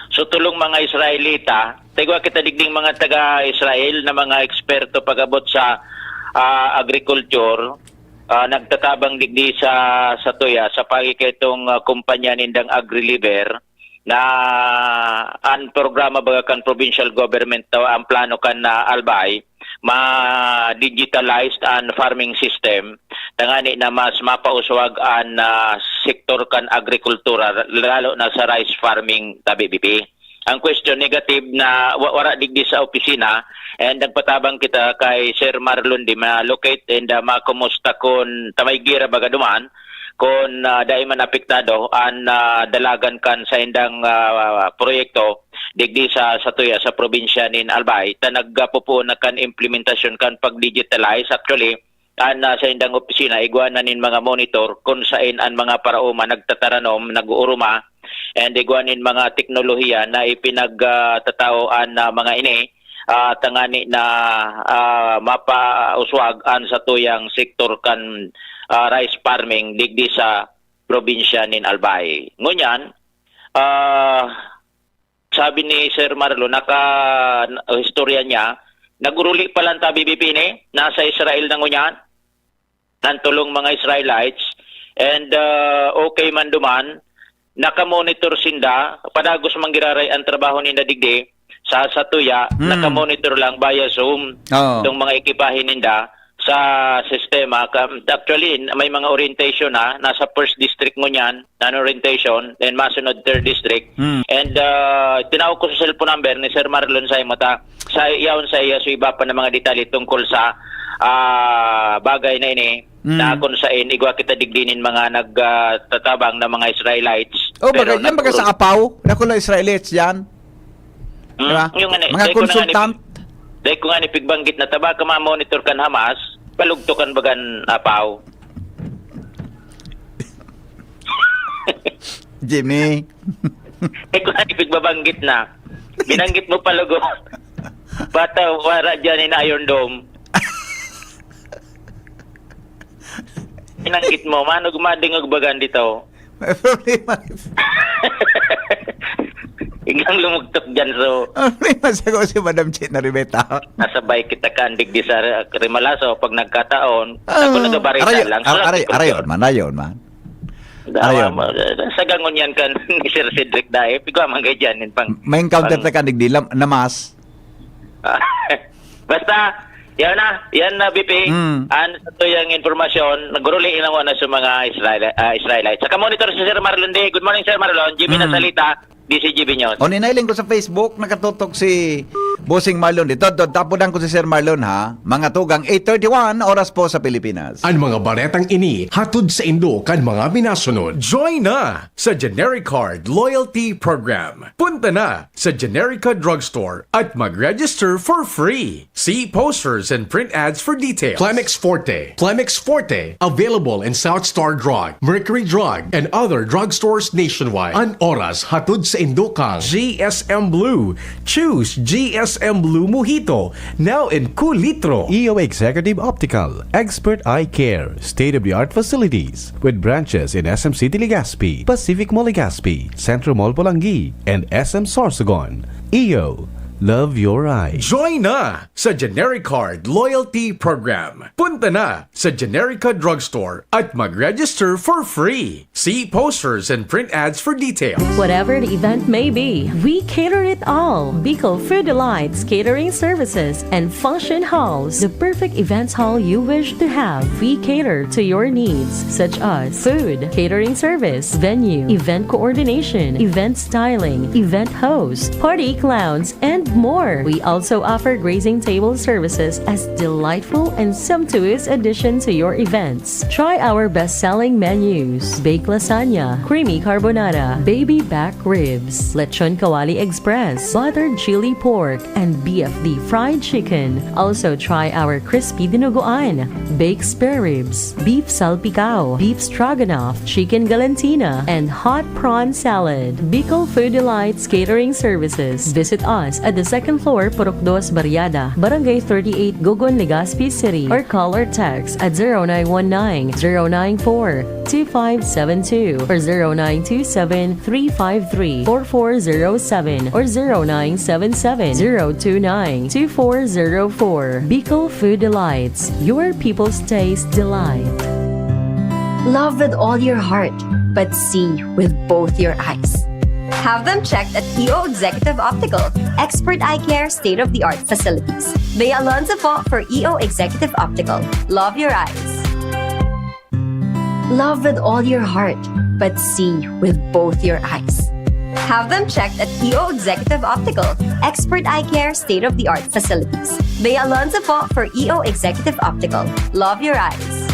So, tulong mga Israelita, tigwa kita digding mga taga-Israel na mga eksperto pag-abot sa ah, agriculture, ah, nagtatabang digdi sa sa tuya sa pagikaitong ah, kumpanya nindang AgriLiver na ang programa baga kan provincial government daw ang plano kan ah, Albay ma-digitalized an farming system tangani na mas mapauswag an ah, sektor kan agrikultura, lalo na sa rice farming, tabi, B P. Ang question, negative na wa- wara digdi sa opisina, and nagpatabang kita kay Sir Marlon di ma-locate and ah, makumusta kun tamay gira baga duman, kun ah, dai man apektado an ah, dalagan kan saindang ah, proyekto digdi sa satuya sa probinsya nin Albay, ta nagpupuon na kan implementasyon kan pag-digitalize. Actually, an ah, saindang opisina igwa na nin mga monitor kun sain an mga paraoma nagtataranom, nag-uuruma, and igwa nin mga teknolohiya na ipinagtatao an ah, mga ini ah, tangani na ah, mapauswag an satuyang sektor kan ah, rice farming digdi sa probinsya nin Albay. Ngunyan, ah, sabi ni Sir Marlo, naka istorya niya, naguruli pa lang tabi, B P, ni, nasa Israel na ngunyan, ang tulong mga Israelites, and ah, okay man duman, nakamonitor sinda, padagos man giraray ang trabaho ninda digdi, sa satuya, Hmm. nakamonitor lang via Zoom, Oo. itong mga ekipahe ninda, sa sistema. Ka- Actually, may mga orientation na, nasa first district ngunyan, nan orientation, then masunod third district. Hmm. And uh, tinawag ko sa cellphone number ni Sir Marlon Saimota. Sa iyaon sa iya, so iba pa na mga detalye tungkol sa ah, bagay na ini. Mm. Na kung sain, igwa kita digdi nin mga nag, ah, tatabang na mga Israelites, Oh, pero baga, yan baga sa nag-urul- Apaw? Dakul na Israelites yan? Mm, Diba? yung ano, Mga dahil ko na nga ni consultant? pig-, dahil ko nga ni pigbanggit na taba ka ma-monitor kan Hamas, palugto kan bagan Apaw. Jimmy. Dahil ko nga ni pigbabanggit na. Binanggit mo pa lugo. Bata, wala dyan in Iron Dome. Binanggit mo, manog madingog bagan dito. May problema. Iglang lumugtok dyan, so. Ang problema sa ko si Madam Chit na Ribeta. Nasabay kita kandig di sa Rimalaso pag nagkataon. Ah, Ako nagabarita aray, lang. ar-, Sarap aray, yung aray, pagkaon. man, ayon, man. Dawa Aray, mo, man. Sa gangon yan kan ni Sir Cedric Dae. Pigwa man kay dyan, yung pang, May encounter pang ta kandig di, lam-, namas. Basta, yan na, yan na, B P. Mm. An sa tuyang informasyon, naguruli inawa na sa mga Israel, ah, Israelites. Saka monitor si Sir Marlon Day. Good morning, Sir Marlon. Jimmy Mm. Nasalita, D C G B News. O, ninailing ko sa Facebook, nakatutok si Bossing Marlon. Dito, dito, tapudan ko si Sir Marlon, ha? Mga tugang eight thirty-one, oras po sa Pilipinas. Ang mga baretang ini, hatod sa indo kan mga minasunod. Join na sa Genericard Loyalty Program. Punta na sa Generica Drugstore at mag-register for free. See posters and print ads for details. Clemix Forte. Clemix Forte. Available in South Star Drug, Mercury Drug, and other drugstores nationwide. An oras hatod sa indo kan G S M Blue. Choose G S M Blue Mojito. Now in kulitro. E O Executive Optical. Expert Eye Care. State-of-the-art facilities. With branches in S M City Legazpi, Pacific Mall Legazpi, Centro Mall Polangui, and S M Sorsogon. E O, love your eyes. Join na sa Genericard Loyalty Program. Punta na sa Generica Drugstore at mag-register for free. See posters and print ads for details. Whatever the event may be, we cater it all. Bicol Food Delights Catering Services and Function Halls, the perfect events hall you wish to have. We cater to your needs, such as food, catering service, venue, event coordination, event styling, event host, party clowns, and more. We also offer grazing table services as delightful and sumptuous addition to your events. Try our best-selling menus: baked lasagna, creamy carbonara, baby back ribs, lechon kawali express, buttered chili pork, and B F D fried chicken. Also try our crispy dinuguan, baked spare ribs, beef salpicao, beef stroganoff, chicken galantina, and hot prawn salad. Bicol Food Delights Catering Services. Visit us at the second floor, Purok Dos Barriada, Barangay thirty-eight, Gogon, Legazpi City, or call or text at zero nine one nine, zero nine four, two five seven two or zero nine two seven, three five three, four four zero seven or zero nine seven seven, zero two nine, two four zero four. Bicol Food Delights, your people's taste delight. Love with all your heart, but see with both your eyes. Have them checked at E O Executive Optical. Expert eye care, state-of-the-art facilities. Bea Alonzo po for E O Executive Optical. Love your eyes. Love with all your heart, but see with both your eyes. Have them checked at E O Executive Optical. Expert eye care, state-of-the-art facilities. Bea Alonzo po for E O Executive Optical. Love your eyes.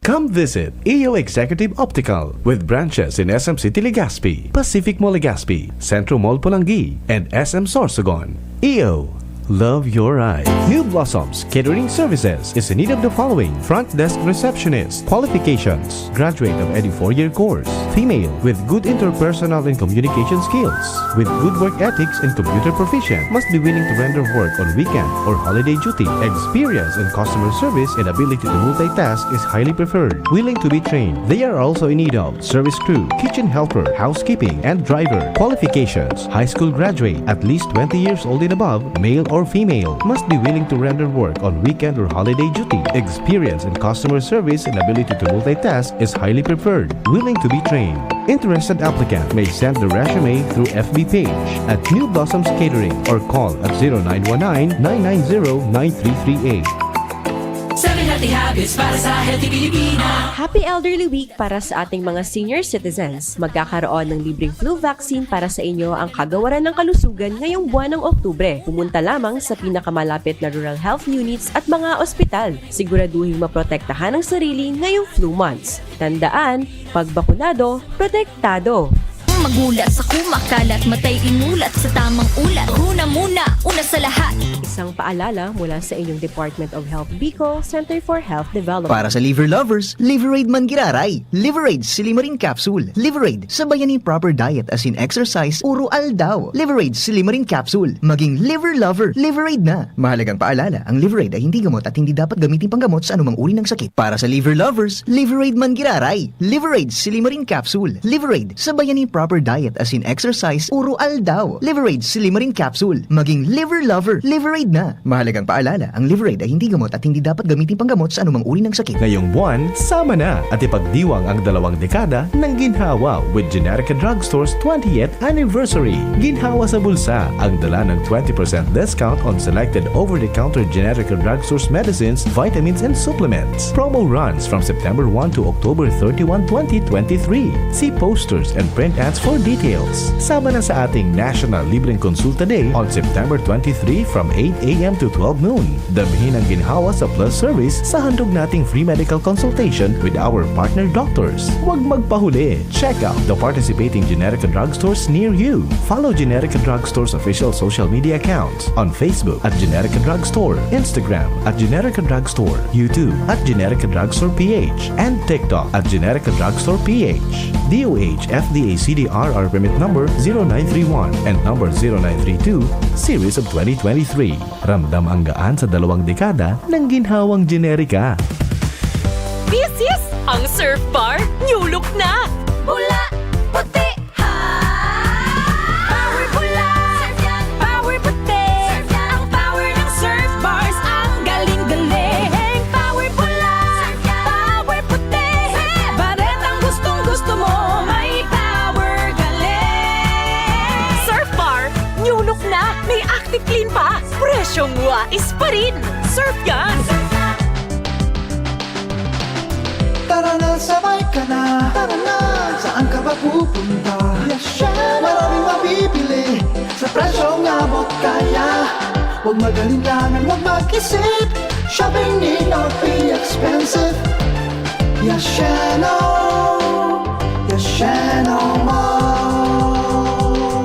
Come visit E O Executive Optical with branches in S M City Legazpi, Pacific Mall Legazpi, Centro Mall Polangui, and S M Sorsogon. E O, love your eyes. New Blossoms Catering Services is in need of the following: front desk receptionist, qualifications, graduate of any four-year course, female, with good interpersonal and communication skills, with good work ethics and computer proficient, must be willing to render work on weekend or holiday duty. Experience in customer service and ability to multitask is highly preferred. Willing to be trained. They are also in need of service crew, kitchen helper, housekeeping, and driver. Qualifications: high school graduate, at least twenty years old and above, male or female. Must be willing to render work on weekend or holiday duty. Experience in customer service and ability to multitask is highely preferred. Willing to be trained. Interested applicant may send the resume through F B page at New Blossoms Catering or call at zero nine one nine, nine nine zero, nine three three eight. Sa pinatihan Habits para sa Healthy Pilipina. Happy Elderly Week para sa ating mga senior citizens. Magkakaroon ng libreng flu vaccine para sa inyo ang Kagawaran ng Kalusugan ngayong buwan ng Oktubre. Pumunta lamang sa pinakamalapit na rural health units at mga ospital. Siguraduhing maprotektahan ang sarili ngayong flu months. Tandaan, pag bakunado, protektado. Magulat sa kumakalat, matay imulat sa tamang ulat. Huna muna, una sa lahat. Isang paalala mula sa inyong Department of Health Bicol, Center for Health Development. Para sa liver lovers, Liveraid man giraray. Liveraid Silimarin Capsule. Liveraid, sabayan ni proper diet as in exercise, uro aldaw. Liveraid Silimarin Capsule. Maging liver lover, Liveraid na. Mahalagang paalala, ang Liveraid ay hindi gamot at hindi dapat gamitin panggamot sa anumang uri ng sakit. Para sa liver lovers, Liveraid man giraray. Liveraid Silimarin Capsule. Liveraid, sabayan ni proper diet as in exercise, uro aldaw. Liveraid Silimarin Capsule. Maging liver lover, Liveraid na. Mahalagang paalala, ang Liveraid ay hindi gamot at hindi dapat gamitin panggamot sa anumang uri ng sakit. Ngayong buwan, sama na at ipagdiwang ang dalawang dekada ng Ginhawa with Generica Drugstore's twentieth anniversary. Ginhawa sa bulsa, ang dala ng twenty percent discount on selected over-the-counter Generica Drugstore's medicines, vitamins, and supplements. Promo runs from September one to October thirty-one, twenty twenty-three. See posters and print ads for details. Sama na sa ating National Libreng Konsulta Day on September twenty-three from eight a m to twelve noon. Damhin ang ginhawa sa Plus Service sa handog nating free medical consultation with our partner doctors. Huwag magpahuli. Check out the participating Generica drugstores near you. Follow Generica Drugstore's official social media accounts on Facebook at Generica Drugstore, Instagram at Generica Drugstore, YouTube at Generica Drugstore P H, and TikTok at Generica Drugstore P H. D O H F D A C D R R permit number zero nine three one and number zero nine three two, series of twenty twenty-three. Ramdam ang gaan sa dalawang dekada ng ginhawang Generica. This is ang Surf Bar New Look na! Pula, puti, ha! Power pula! Surf yan! Power puti! Surf yan! Ang power ng Surf Bars, ang galing-galing! Power pula! Surf yan! Power puti! Surf yan! Baretang gustong-gusto mo, may power galing! Surf Bar New Look na! May Active Clean pa! Presyong wais pa rin! Surf yan! Tara na, sabay ka na. Tara na. Saan ka ba pupunta? Yasheno. Maraming mabibili sa presyong abot kaya. Huwag mag-alinlangan, huwag mag-isip. Shopping need not be expensive. Yasheno. Yasheno Mall.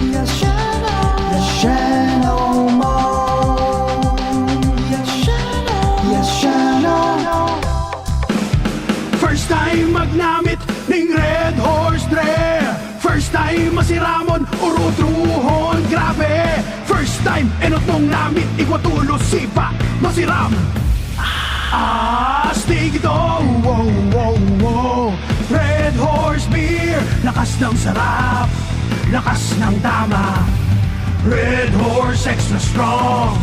Yasheno. Yasheno Mall. Yasheno. Yasheno. First time magnamit ning Red Horse Dre. First time masiramon, urutruhon, grabe. First time, enot mong namit, igwa tulos, sipa, masiram. Astig ito, wow, wow, wow. Red Horse Beer, lakas ng sarap, lakas ng tama. Red Horse Extra Strong,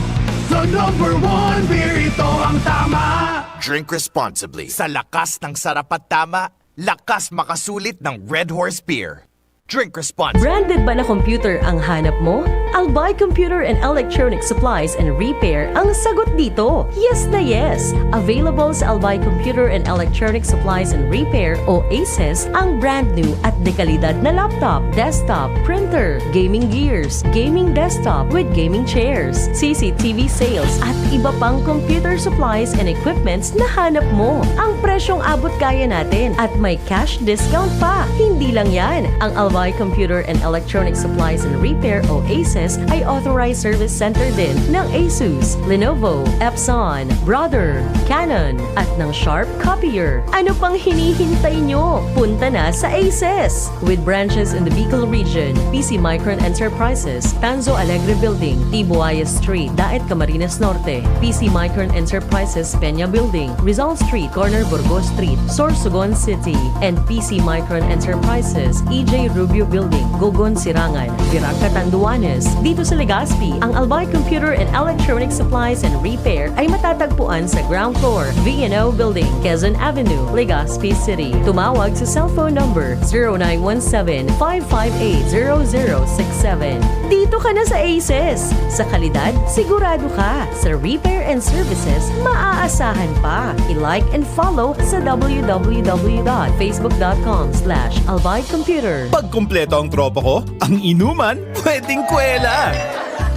the number one beer, ito ang tama. Drink responsibly. Sa lakas ng sarap at tama, lakas makasulit ng Red Horse Beer. Drink responsibly. Branded ba na computer ang hanap mo? Albay Computer and Electronic Supplies and Repair ang sagot dito. Yes na yes! Available sa Albay Computer and Electronic Supplies and Repair o ACES ang brand new at dekalidad na laptop, desktop, printer, gaming gears, gaming desktop with gaming chairs, C C T V sales at iba pang computer supplies and equipments na hanap mo. Ang presyong abot kaya natin at may cash discount pa. Hindi lang yan, ang Albay Computer and Electronic Supplies and Repair o ACES ay authorized service center din ng Asus, Lenovo, Epson, Brother, Canon, at ng Sharp Copier. Ano pang hinihintay nyo? Punta na sa ACES! With branches in the Bicol region, P C Micron Enterprises, Tanzo Alegre Building, Tibuaya Street, Daet, Camarines Norte, P C Micron Enterprises, Peña Building, Rizal Street, corner Burgos Street, Sorsogon City, and P C Micron Enterprises, E J Rubio View Building, Gogon, Sirangan, Virac, Catanduanes. Dito sa Legazpi, ang Albay Computer and Electronic Supplies and Repair ay matatagpuan sa ground floor, V and O Building, Quezon Avenue, Legazpi City. Tumawag sa cellphone number zero nine one seven, five five eight, zero zero six seven. Dito ka na sa Aces! Sa kalidad, sigurado ka. Sa repair and services, maaasahan pa. I-like and follow sa w w w dot facebook dot com slash albay computer. Pag kumpleto ang tropa ko, ang inuman, pwedeng kwela.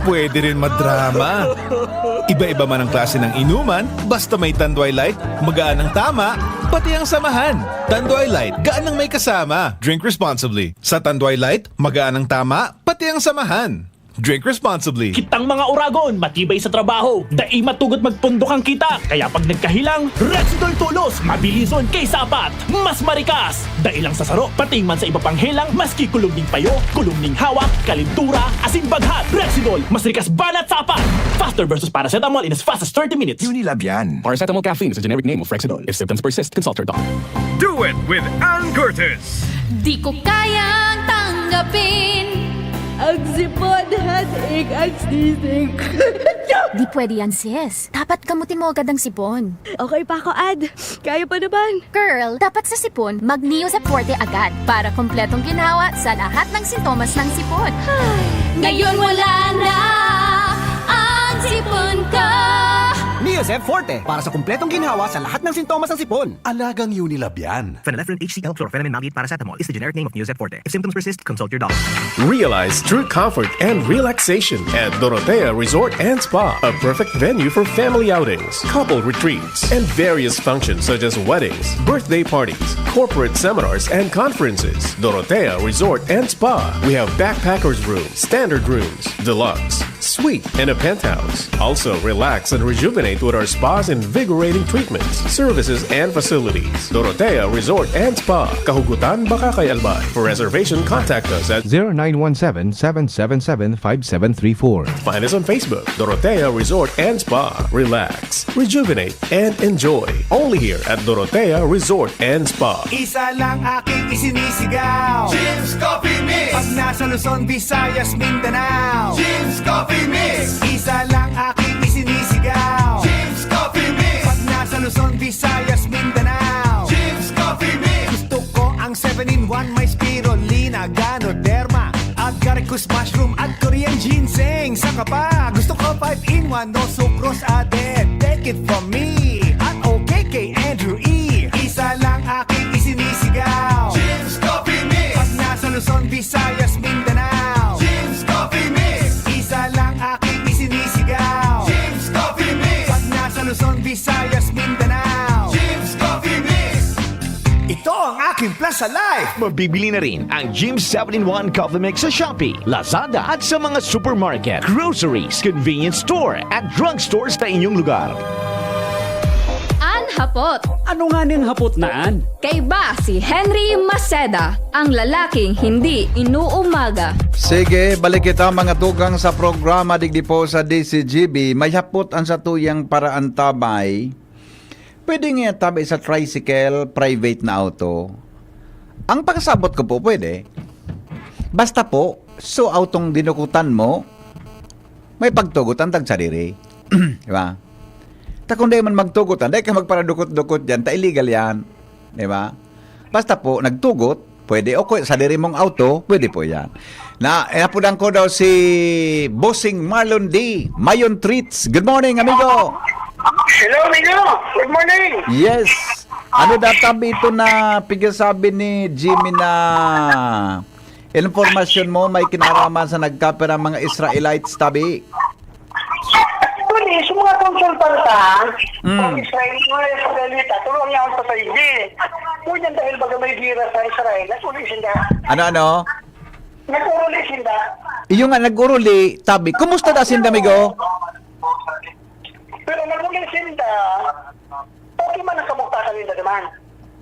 Pwede rin madrama. Iba-iba man ang klase ng inuman, basta may Tanduay Light, magaan ang tama, pati ang samahan. Tanduay Light, gaan ang may kasama. Drink responsibly. Sa Tanduay Light, magaan ang tama, pati ang samahan. Drink responsibly. Kitang mga oragon, matibay sa trabaho, dai matugot magpundok ang kita. Kaya pag nagkahelang, Rexidol Tolos, mabilison kaysa apat, mas marikas. Dai lang sa saro, pati man sa iba pang helang, maski kulog ning payo, kulog ning hawak, kalintura, asin baghat. Rexidol, mas rikas banat sa apat. Faster versus paracetamol in as fast as thirty minutes. Unilab yan. Paracetamol caffeine is a generic name of Rexidol. If symptoms persist, consult your doctor. Do it with Ann Curtis. Di ko kayang tanggapin. Ang sipon, headache, ang sneezing. Di pwede yan, sis. Dapat kamutin mo agad ang sipon. Okay pa ako, Ad. Kaya pa naman. Girl, dapat sa sipon, mag Neozep Forte agad para kompletong ginhawa sa lahat ng sintomas ng sipon. Ngayon wala na ang sipon ko. Neozep Forte para sa kompletong ginhawa sa lahat ng sintomas ng sipon. Alagang Unilab yan. Phenylephrine H C L, chlorphenamine maleate, paracetamol is the generic name of Neozep Forte. If symptoms persist, consult your doctor. Realize true comfort and relaxation at Dorotea Resort and Spa, a perfect venue for family outings, couple retreats, and various functions such as weddings, birthday parties, corporate seminars, and conferences. Dorotea Resort and Spa. We have backpackers room, standard rooms, deluxe, suite, and a penthouse. Also, relax and rejuvenate with our spa's invigorating treatments, services, and facilities. Dorotea Resort and Spa, Kahugutan, Bacacay, Albay. For reservation, contact us at zero nine one seven, seven seven seven, five seven three four. Find us on Facebook, Dorotea Resort and Spa. Relax, rejuvenate, and enjoy. Only here at Dorotea Resort and Spa. Isa lang aking isinisigaw. Jim's Coffee Mix! Pag nasa Luzon, Visayas, Mindanao. Jim's Coffee Mix! Isa lang aking isinisigaw. Jim's Coffee Mix! Pag nasa Luzon, Visayas, Mindanao. Jim's Coffee Mix! Gusto ko ang seven-in-one, may spirulina, ganoderma, agaricus mushroom at Korean ginseng. Saka pa, gusto ko five-in-one, no sucrose added. Take it from me, at okay kay Andrew E. Isa lang aking isinisigaw. Jim's Coffee Mix! Pag nasa Luzon, Visayas, Mindanao. Jim's Coffee Mix! Isa lang aking isinisigaw. Jim's Coffee Mix! Pag nasa Luzon, Visayas, Mindanao. Jim's Coffee Mix! Ito ang aking Plaza Life. Mabibili na rin ang Jim's seven-in-one Coffee Mix sa Shopee, Lazada at sa mga supermarket, groceries, convenience store at drugstores sa inyong lugar. An hapot. Ano nga ning hapot na an? Kaiba si Henry Maceda, ang lalaking hindi inuumaga. Sige, balik kita mga tugang sa programa digdi po sa D C G B. May hapot an satuyang paraantabay. Pwede nga tabi sa tricycle, private na auto. Ang pakasabot ko po, pwede. Basta po, so autong dinukutan mo, may pagtugot ang tagsadiri. Di ba? Ta kung di man magtugot, dai ka magparadukot-dukot dyan, ta illegal yan. Di ba? Basta po, nagtugot, pwede. O kaya, sadiri mong auto, pwede po yan. Na, inapudan ko daw si Bossing Marlon D. Mayon Treats. Good morning, amigo! Hello, amigo! Good morning! Yes! Ano databi ito na pigasabi ni Jimmy na informasyon mo may kinaraman sa nagkapira mga Israelites tabi? Actually, sa mga konsultanta, Mm. ang Israel, mga Israelita, turuan niya ang patay. Di, ngunyan dahil baga may gira sa Israel, nag-uli sinda. Ano, ano? Nag-uli sinda. Iyo nga, nag-uruli, tabi. Kumusta da sinda, amigo? Pero nag-uli sinda, okay man ang kabuktakan nila naman.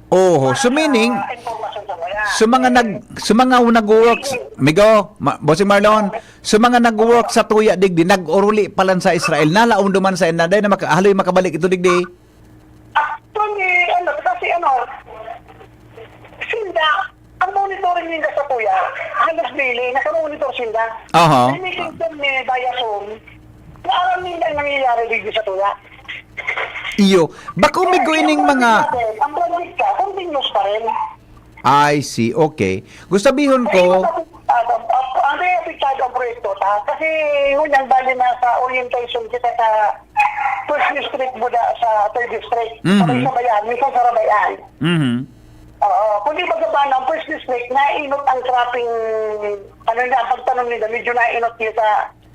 Oho, so meaning, Ah, informasyon sa kaya. sa mga nag sa mga nag-work, migo, ma, Bossing Marlon, sa mga nag-work sa tuya digdi, nag-uruli pa lang sa Israel, nalaom duman sa inda, dai na maka, haloy makabalik ito digdi. Actually, ano, kasi ano, sinda, ang mga monitoring ninda sa tuya, halos daily, nakamonitor sinda. Aha. May meeting kami via Zoom, na aram ninda ang nangyayari dito sa tuya. Iyo. Bako may ining mga... Ang project ka, continuous pa rin. I see. Okay. Gusto sabihon Kaya ko... apektado, ang kaya apektado ang proyekto ta, kasi yun ang bali na sa orientation kita sa first district buda sa third district. Mhm. Sabay-sabayan, minsan sarabayan. Mhm. Oo, kung di magabanan ang first district, nainot ang cropping, ano na, ang pagtanom nila, medyo nainot nila sa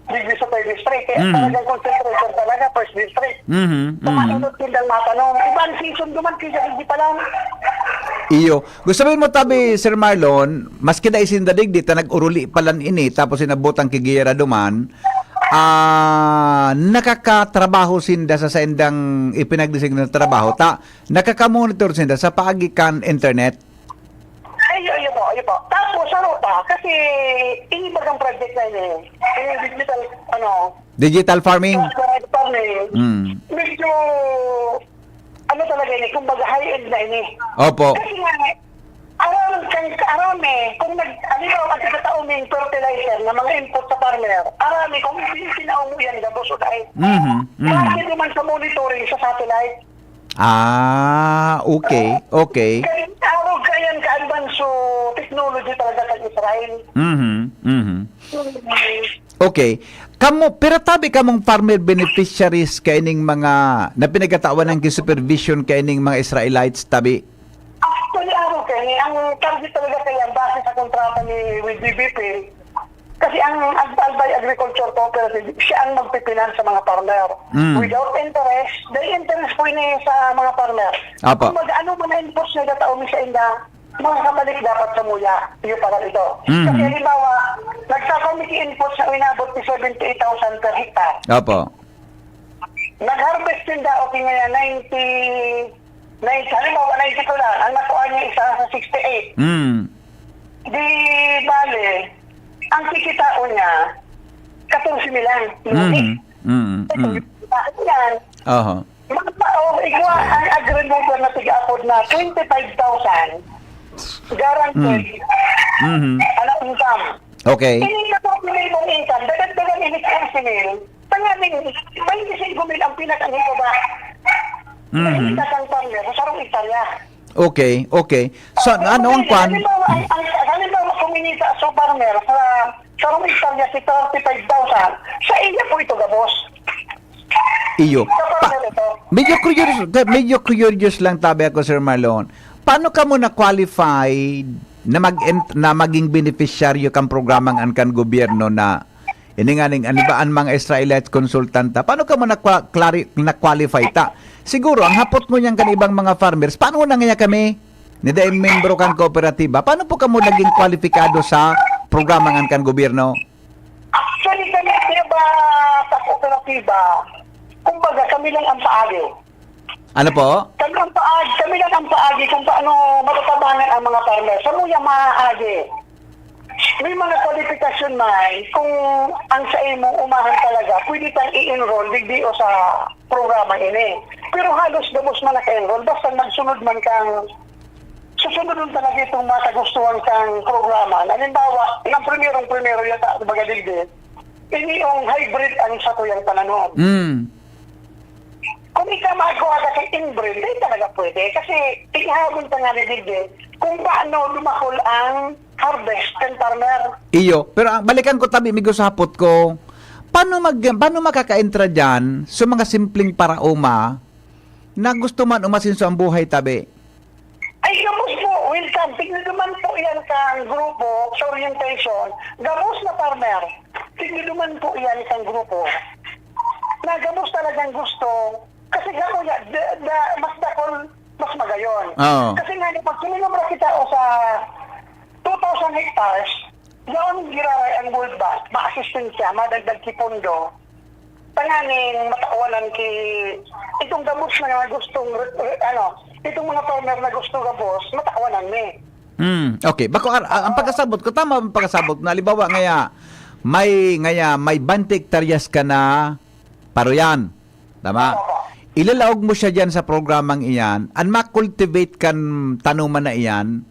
digdi sa third district. Kaya Mhm. talagang concentrated talaga, first district. Mhm. Kung Mhm. mainot nilang matanom. Ibang season duman, kaya hindi pa lang. Iyo. Gusto mo tabi, Sir Marlon, maski na isindadig, di ta nag-uruli palan ini, tapos inabot ang kigiyera duman, ah, nakakatrabaho sinda sa saindang ipinagdesign na trabaho, ta, nakakamonitor sinda sa paagi kan internet. Ayo, ayo po, ayo po. Tapos, ano pa? Kasi, inibagang project na yun eh. Yung digital, ano, Digital farming. Digital farming. Mm. Medyo, ano talaga ini, kumbaga high-end na ini. Opo. Kasi nga, aram kang aram eh, kung nag, ano yung ang katao may fertilizer na mga input sa farmer, aram eh, kung pinao mo yan, gabos o dahil. Mhm. Mhm. Bakit naman sa monitoring sa satellite? Ah, okay. Okay. Kaya araw kaya ka-advance so technology talaga sa Israel. Mhm. Mhm. Okay. Kamo, pero tabi kamong farmer beneficiaries kaining mga na pinagkatawan ng supervision kaining mga Israelites tabi? Actually, araw kaya ang target talaga kaya base sa kontrata ni with B B P. Kasi ang Ag- Albay Agriculture Cooperative, siya ang magpipinan sa mga farmer. Mm. Without interest, may interest po ini sa mga farmer. Apo. Kung mag-ano man ang inputs na itatao mo sa inda, makakabalik dapat sa muya. Iyo pala ito. Mhm. Kasi halimbawa, nagsasamit yung inputs na inabot ni seventy-eight thousand per hectare. Opo. Nag-harvest din daw, okay nga yan, ninety, ninety, halimbawa, ninety-two lang. Ang nakuha niya isa sa sixty-eight. Mm. Di bale, ang kikitaon niya, katorse mil lang. Mhm. Mhm. Ito, Mhm. yung kikitaan niyan. Oho. Magpao, igwa ang agribuyer na tig-apod na twenty-five thousand. Guaranteed. Mhm. Ano, income. Okay. Hindi na po minimum income. Dagdag-dagan ini sa twenty mil. Tanganing, twenty-five mil ang pinakahigaba. Mhm. Sa isang farmer, sa sarong hektarya. Okay, okay. So, ano ang kwan? Halimbawa, ang, ang, halimbawa, kuminita sa farmer sa sarong hektarya si thirty-five thousand, sa iya po ito gabos. Iyo. Sa Pa, farmer ito. medyo curious, medyo curious lang tabi ako, Sir Marlon. Paano kamo na-qualified na mag na maging beneficiaryo kan programang an kan gobyerno na ini nga ning, ano ba, an mga Israelite consultant ta? Paano kamo na-qua-, clari-, na-qualify ta? Siguro, ang hapot mo niyan kan ibang mga farmers, paano na nga kami? Ni dai membro kan kooperatiba. Paano po kamo naging kwalipikado sa programang an kan gobyerno? Actually, kami kaya ba sa kooperatiba, kumbaga, kami lang ang paagi. Ano po? Kami ang paagi, kami lang ang paagi kung paano matatabangan ang mga farmer. Sa muya maaagi. May mga kwalifikasyon man, kung ang sa imo umahan talaga, pwede tang i-enroll digdi o sa programa ini. Pero halos gabos man naka-enroll, basta magsunod man kang susunod nun talaga itong mga kagustuhan kang programa. Halimbawa, ang primerong-primero yata, baga digdi, ini yung hybrid ang sa tuyang pananom. Mm. Kung ikaw magkuha ka sa inbreed, di talaga pwede. Kasi ihabol pa nga ni Dede kung paano lumakol ang harvest ng farmer. Iyo, pero ang balikan ko tabi, migo sa hapot ko, paano mag paano makakaentra diyan sa mga simpleng paraoma na gusto man umasenso ang buhay tabi? Ay, gabos po, welcome. Tignaduman po yan kang grupo sa orientation. Gabos na farmer. Tignaduman po yan kang grupo. Na gabos talagang gusto. Kasi nga po, ya- da, da, mas dakol, mas magayon. Oo. Kasi nga, pag sinumobra kita o sa two thousand hectares, yaon giraray ang World Bank, ma-assistance siya, madagdag ki pondo. Tanganing matawanan ki itong gabos na nga gustong, re- re- ano, itong mga farmer na gusto gabos, matawanan mi. Hmm, okay. Bako ar- ang pagkasabot ko, tama ang pagkasabot na, halimbawa, ngaya may ngaya may twenty hektaryas ka na paruyan. Tama? Ilalaog mo siya diyan sa programang iyan, an ma-cultivate kan tanuman na iyan,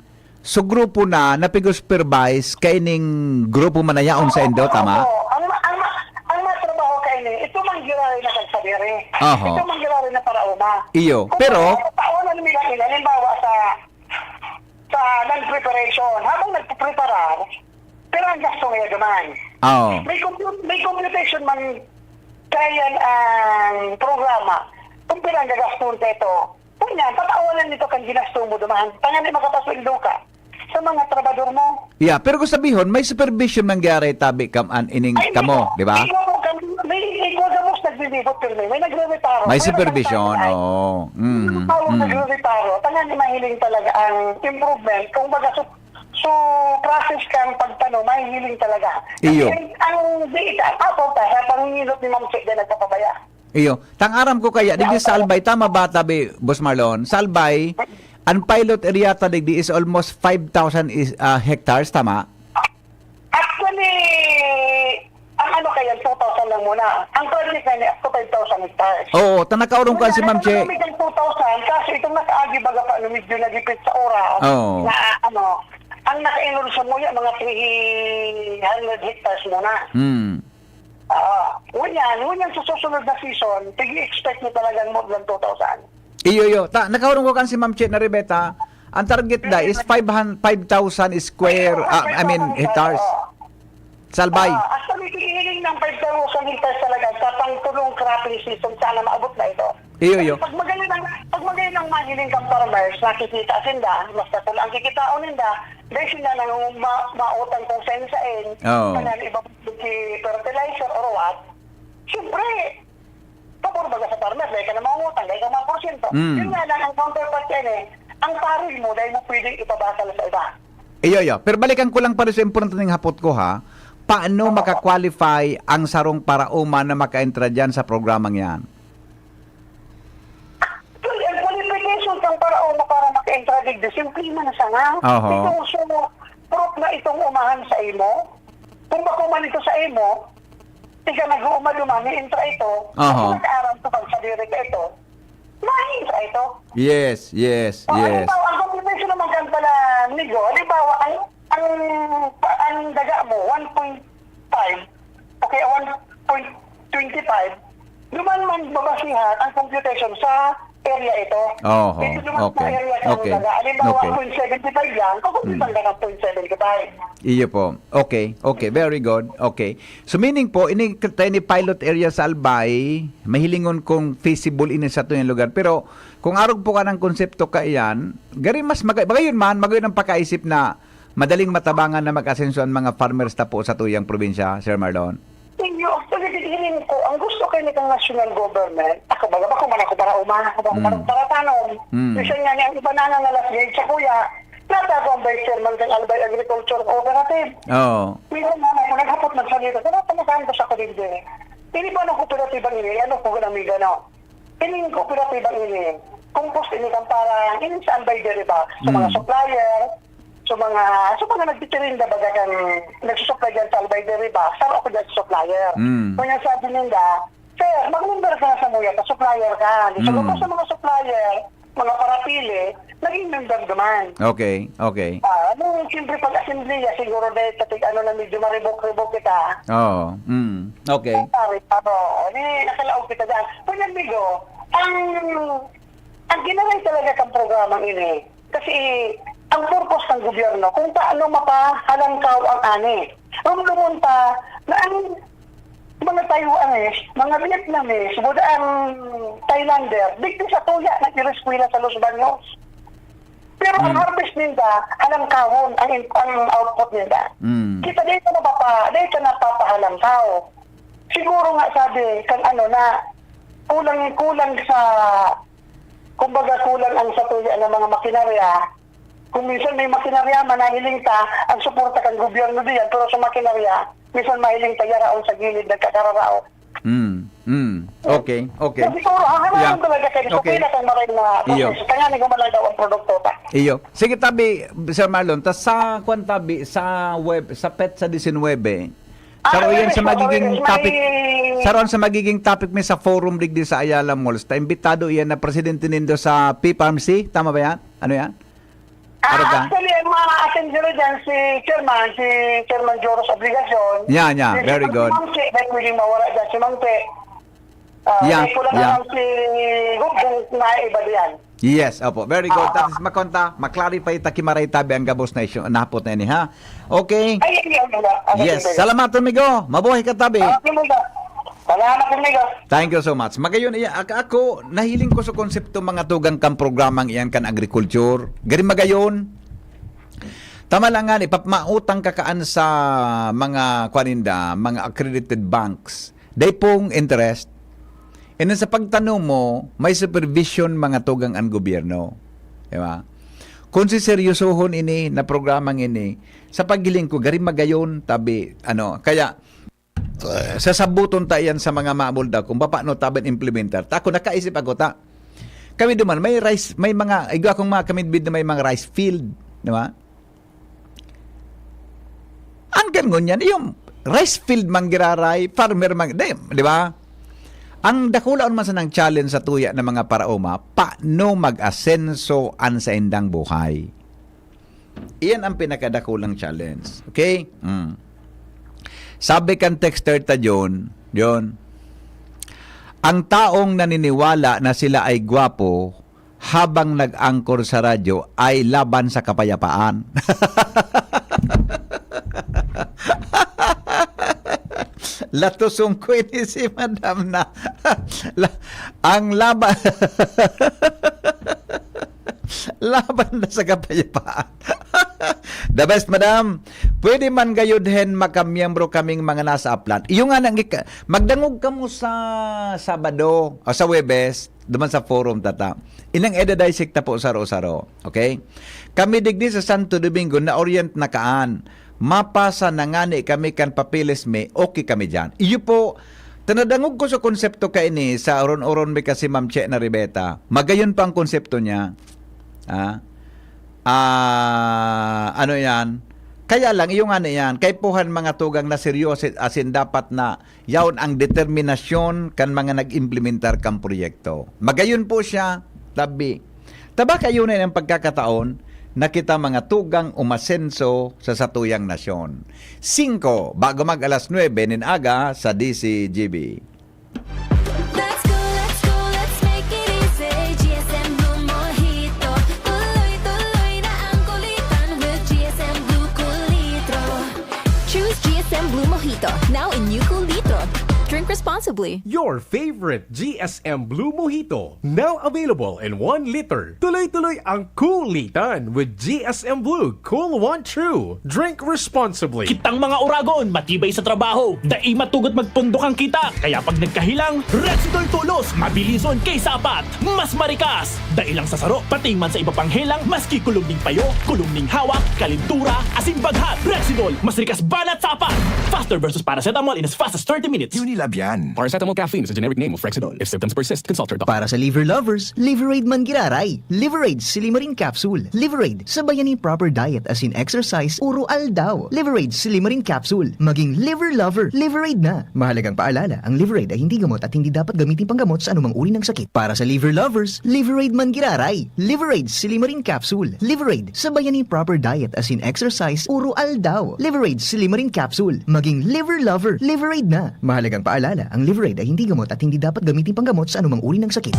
So, grupo na napig-supervise kaining grupo man na yaon sa indo, tama? Oo. Ang ma-, ang ma-, ang matrabaho kaini, ito man giraray na kagsadiri. Oho. Ito man giraray na paraoma. Iyo. Kung Pero, ano, taon ang nila, halimbawa sa, sa non-preparation, habang nagpreparar, pero ang gasto ngayon naman. Oo. May compu-, may computation man kaya ang programa kung pila ang gagastos nito. Kanya, patawalan nito kan ginasto mo duman. Tangan di makapasweldo ka sa mga trabador mo. Yeah, pero kung sabihon, may supervision man gyaray tabi kam an ining Ay, kamo, di ba? Ikaw mo kami, may ikaw gabos naglilibot pirmi, may nagre-reparo. May may supervision, nagre-reparo. Oo. Mm, Ikaw ang mm. nagre-reparo. Tangan di mahiling talaga ang improvement. Kung baga, so, so process kang pagtano, mahihiling talaga. Iyo. Kasi ang, ang di ita, ang apaw ta, sa panginginot ni Ma'am Che, na nagpapabaya. Iyo. Tang aram ko kaya, digdi sa Albay, tama ba, tabi, Boss Marlon? Sa Albay, ang pilot area ta digdi is almost five thousand is, ah, hectares, tama? Actually, ang ano kaya, two thousand lang muna. Ang project na niya, up to five thousand hectares. Oo, ta nakaurong ko si Ma'am Che. Kaya two thousand, kaso itong nakaagi baga pa, ano, medyo nagipit sa oras, Oo. na ano, ang nakaingon sa muya, mga three hundred hectares muna. Hmm. Ah, ngunyan, ngunyan sa susunod na season, tig-expect mo talagang more than two thousand. Iyo, iyo. Ta, nakaurong ko kan si Ma'am Che na Rebeta, ang target da is five hundred, five thousand square, ah, I mean, hectares. Salbay. Ah, actually, hihiling ng five thousand hectares talaga sa pangtulong cropping season. Sana maabot na ito. Iyo, iyo. Pag magayon ang, pag magayon ang mahiling kang farmers, nakikita sinda, mas nakul ang kikitaon ninda, dahil sila nang ma-, mautang kung sain-sain, Oo. Kaya iba si fertilizer or what, siyempre, pabor baga sa farmer, dahil ka na mangungutang, dahil ka mga porsyento. Mm. Yun nga lang, ang counterpart yan eh, ang paril mo, dahil mo pwedeng ipabakal sa iba. Iyo, iyo. Pero balikan ko lang pa rin sa importanteng hapot ko, ha. Paano Oo. maka-qualify ang sarong paraoma na maka-entra dyan sa programang yan? Actually, ang qualification kang paraoma para maka-entra digdi, simple man sana. Oho. Itong su-, proof na itong umahan sa imo. Kung bako man ito sa imo, ika nag-uuma duman, ni-entra ito. Oho. Kung nag-aaral ka pag sadiri ka ito, ma-entra ito. Yes, yes, O, yes. halimbawa, ang qualification naman kan pala, Nigo, halimbawa, ang, ang, ang daga mo, one point five, okay, one point twenty five, duman man babasihan ang computation sa area ito. Oho, Dito naman sa okay, area ka okay, ng daga. Halimbawa, okay. point seventy five lang, pag-umpisan Mm. ka ng point seventy five. Iyo po. Okay, okay, very good. Okay. So, meaning po, ini, tayo ni pilot area sa Albay, mahilingon kung feasible ini sa tuyang lugar. Pero, kung arog po ka ng konsepto kaiyan, gari mas maga-, magayon man, magayon ang pakaisip na madaling matabangan na mag-asenso ang mga farmers ta po sa tuyang probinsya, Sir Marlon? Iyo, actually, hiling ko, ang gusto kay nitong national government, ako, baga, bako man ako paraoma, ako, bako Mm. man ako paratanom. Mm. Minsan nga niya, ang iba na nga last grade sa kuya, natago ang vice chairman ng Albay Agriculture Cooperative. Oo. Minsan nga ako, naghapot, nagsalita, "Ano, pamasahan ko sa kuligde? Ini ba ng kooperatiba ini? Ano po, amiga, no?" Ining kooperatiba ini, compost ini kan parang, ini sa Albay diri ba? Sa mga Mm. supplier, sa mga, sa mga nagtitirinda baga kan nagsusupply dyan sa Albay diri ba? Saro ako dyan sa supplier. Mm. Kung yung sabi ninda, "Sir, mag-member ka na sa muya, pa supplier ka." Di sa Mm. lugar sa mga supplier, mga parapili, naging member naman. Okay, okay. Ah, nung siyempre pag-asembleya, siguro dahil sa tig-, ano na medyo maribok-ribok kita. Oo, mm, okay. Pare, ano, eh, nakalaog kita dyan. Kung amigo, ang, ang ginaray talaga kang programang ini, kasi ang purpose ng gobyerno, kung paano mapahalangkaw ang ani. Rumdumon pa na ang mga Taiwanese, mga Vietnamese, buda ang Thailander, digdi sa tuya nag-ireskwela sa Los Baños. Pero ang Mm. harvest ninda, halangkawon ang in-, ang output ninda. Mm. Kita dito napapa-, dito napapahalangkaw. Siguro nga sabi, kan ano na, kulang, kulang sa, kumbaga kulang ang sa tuya ng mga makinarya. Kung minsan may makinarya man, nahiling ta, ang suporta kan gobyerno diyan, pero sa makinarya, minsan mahiling ta, yaraon sa gilid, nagkakararaot. Mm, mm. Okay, okay. Kasi siguro, ang hanayon Yeah. talaga kayo, Okay. okay na kang maray na Iyo. proseso. Tanganing ko man lang daw ang produkto ta. Iyo. Sige, tabi, Sir Marlon, ta sa, kwan, tabi, sa web, sa petsa disinwebe, Ah, saro yan sa sorry, sorry, sorry. magiging May topic, saro yan sa magiging topic mi sa forum digdi sa Ayala Malls. Ta imbitado iyan na presidente nindo sa P P A R M C, tama ba yan? Ano yan? Ah, Ano ka? actually, ang mga, Pero dyan, si Chairman, si Chairman Joros Obligacion, Yeah, yeah, si very Chairman good. Ma'am Che, dahil pwedeng mawala dyan si Ma'am Che. Ah, Yeah, dahil po lang yeah. lang si Gugong na iba diyan. Yes, opo. Very good. Ah. That is makonta, ma-clarify ta ki maray tabi ang gabos na isyu, na hapot na ini, ha? Okay. Ay, ay, ay, ay, ay, Yes, ay, ay. salamaton, migo. Mabuhay ka tabi. Ah, okay, migo. Salamat, migo. Thank you so much. Magayon, iya, ak-, ako, nahiling ko sa konsepto mga tugang kan programang iyan kan agriculture. Gari magayon, tama lang nga, ipapamautang ka kaan sa mga, kuwan ninda, mga accredited banks. Dai pong interest. And then sa pagtanom mo, may supervision mga tugang ang gobyerno. Di ba? Kung siseryosohon ini na programang ini, sa paghiling ko, gari magayon, tabi, ano, kaya, eh, sasabuton ta yan sa mga mamulda kung paano tabi implementar. Ta, ako, nakaisip ako, ta. Kami duman, may rice, may mga, igwa akong mga kamidbid na may mga rice field, di ba? Ang kan ngunyan, yung rice field man giraray, farmer man, di, di ba? Ang dakulaon man sanang challenge sa tuya ng mga paraoma, paano mag-asenso an saindang buhay? Iyan ang pinakadakulang challenge. Okay? Mm. Sabi kan texter ta, John, John, ang taong naniniwala na sila ay gwapo habang nag-angkor sa radyo ay laban sa kapayapaan. Latosong ko ini si Madam na. La-, ang laban, laban na sa kapayapaan. The best, Madam. Pwede man gayud hen makamiyembro kaming mga nasa Aplan. Iyo nga nang ika-, magdangog kamo sa Sabado o sa Huwebes, duman sa forum tata. Inang edadisek ta po saro-saro. Okay? Kami digdi sa Santo Domingo, na-orient na kaan. Mapasa na ngani kami kan papeles mi, okay kami diyan. Iyo po, ta nadangog ko sa konsepto kaini sa oron-oron mi kasi Ma'am Che na Ribeta. Magayon pa ang konsepto niya. Ah, ah, ano yan? Kaya lang, iyo ngani yan, kaipuhan mga tugang na seryoso, as in, dapat na yaon ang determinasyon kan mga nag-implementar kan proyekto. Magayon po siya, tabi. Ta baka iyo na ang pagkakataon na kita mga tugang umasenso sa satuyang nasyon. Singko, bago mag alas nuebe nin aga sa D C G B. Let's go, let's go, let's make it easy. G S M Blue Mojito. Tuloy-tuloy na ang kulitan with G S M Blue Kulitro. Choose G S M Blue Mojito, now in new Kulitro. Drink responsibly. Your favorite G S M Blue Mojito, now available in one liter. Tuloy-tuloy ang kulitan with G S M Blue Cool One True. Drink responsibly. Kitang mga oragon, matibay sa trabaho, dai matugot magpundok ang kita. Kaya pag nagkahilang, Rexidol Tolos, mabilison kaysa apat, mas marikas. Dai lang sa saro, pati man sa iba pang helang, maski kulog ning payo, kulog ning hawak, kalintura, asin baghat. Rexidol, mas rikas banat sa apat. Faster versus paracetamol in as fast as thirty minutes. Unilab yan. Paracetamol caffeine is a generic name of Rexidol. If symptoms persist, consult your doctor. Para sa liver lovers, Liveraid man giraray. Liveraid Silimarin Capsule. Liveraid, sabayan nin proper diet as in exercise, uro aldaw. Liveraid Silimarin Capsule. Maging liver lover, Liveraid na. Mahalagang paalala, ang Liveraid ay hindi gamot at hindi dapat gamitin panggamot sa anumang uri ng sakit. Para sa liver lovers, Liveraid man giraray. Liveraid Silimarin Capsule. Liveraid, sabayan nin proper diet as in exercise, uro aldaw. Liveraid Silimarin Capsule. Maging liver lover, Liveraid na. Mahalagang paalala, ang Liveraid ay hindi gamot at hindi dapat gamitin panggamot sa anumang uri ng sakit.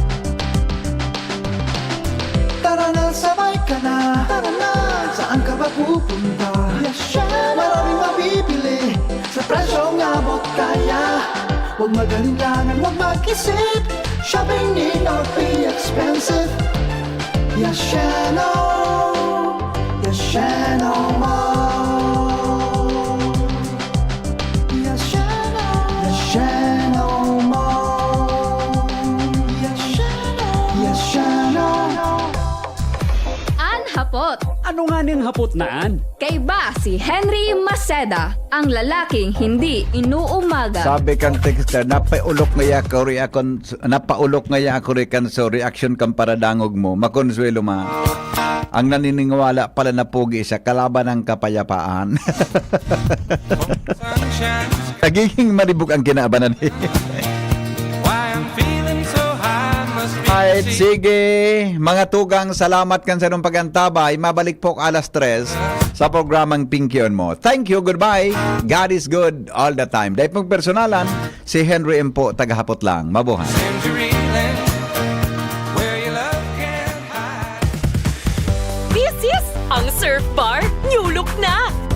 Tara na, sabay ka na. Tara na, saan ka ba pupunta? Yes, syempre. Maraming mabibili sa presyong abot kaya. Huwag mag-alinlangan, huwag mag-isip. Shopping need not be expensive. Yasheno, Yasheno Mall. Yasheno, Yasheno Mall. Yasheno, Yasheno. An hapot. Ano nga ning hapot na an? Kaiba si Henry Maceda, ang lalaking hindi inuumaga. Sabi kang texter, "Napaulok ngaya ako ri akon, napaulok ngaya ako ri kan so reaksyon kan paradangog mo. Makonsuelo man. Ang naniniwala pala na pogi siya, kalaban ng kapayapaan." Nagiging malibog ang kinaabanan eh. Why I'm feeling so high must be Ay, Sige, mga tugang, salamat kan sa inyong pag-antabay. Mabalik po alas tres sa programang Pinkion Mo. Thank you, goodbye. God is good all the time. Dahil pong personalan, si Henry M po, tagahapot lang. Mabuhay. Tangerine Land, where your love can hide. This is ang Surf Bar New Look na!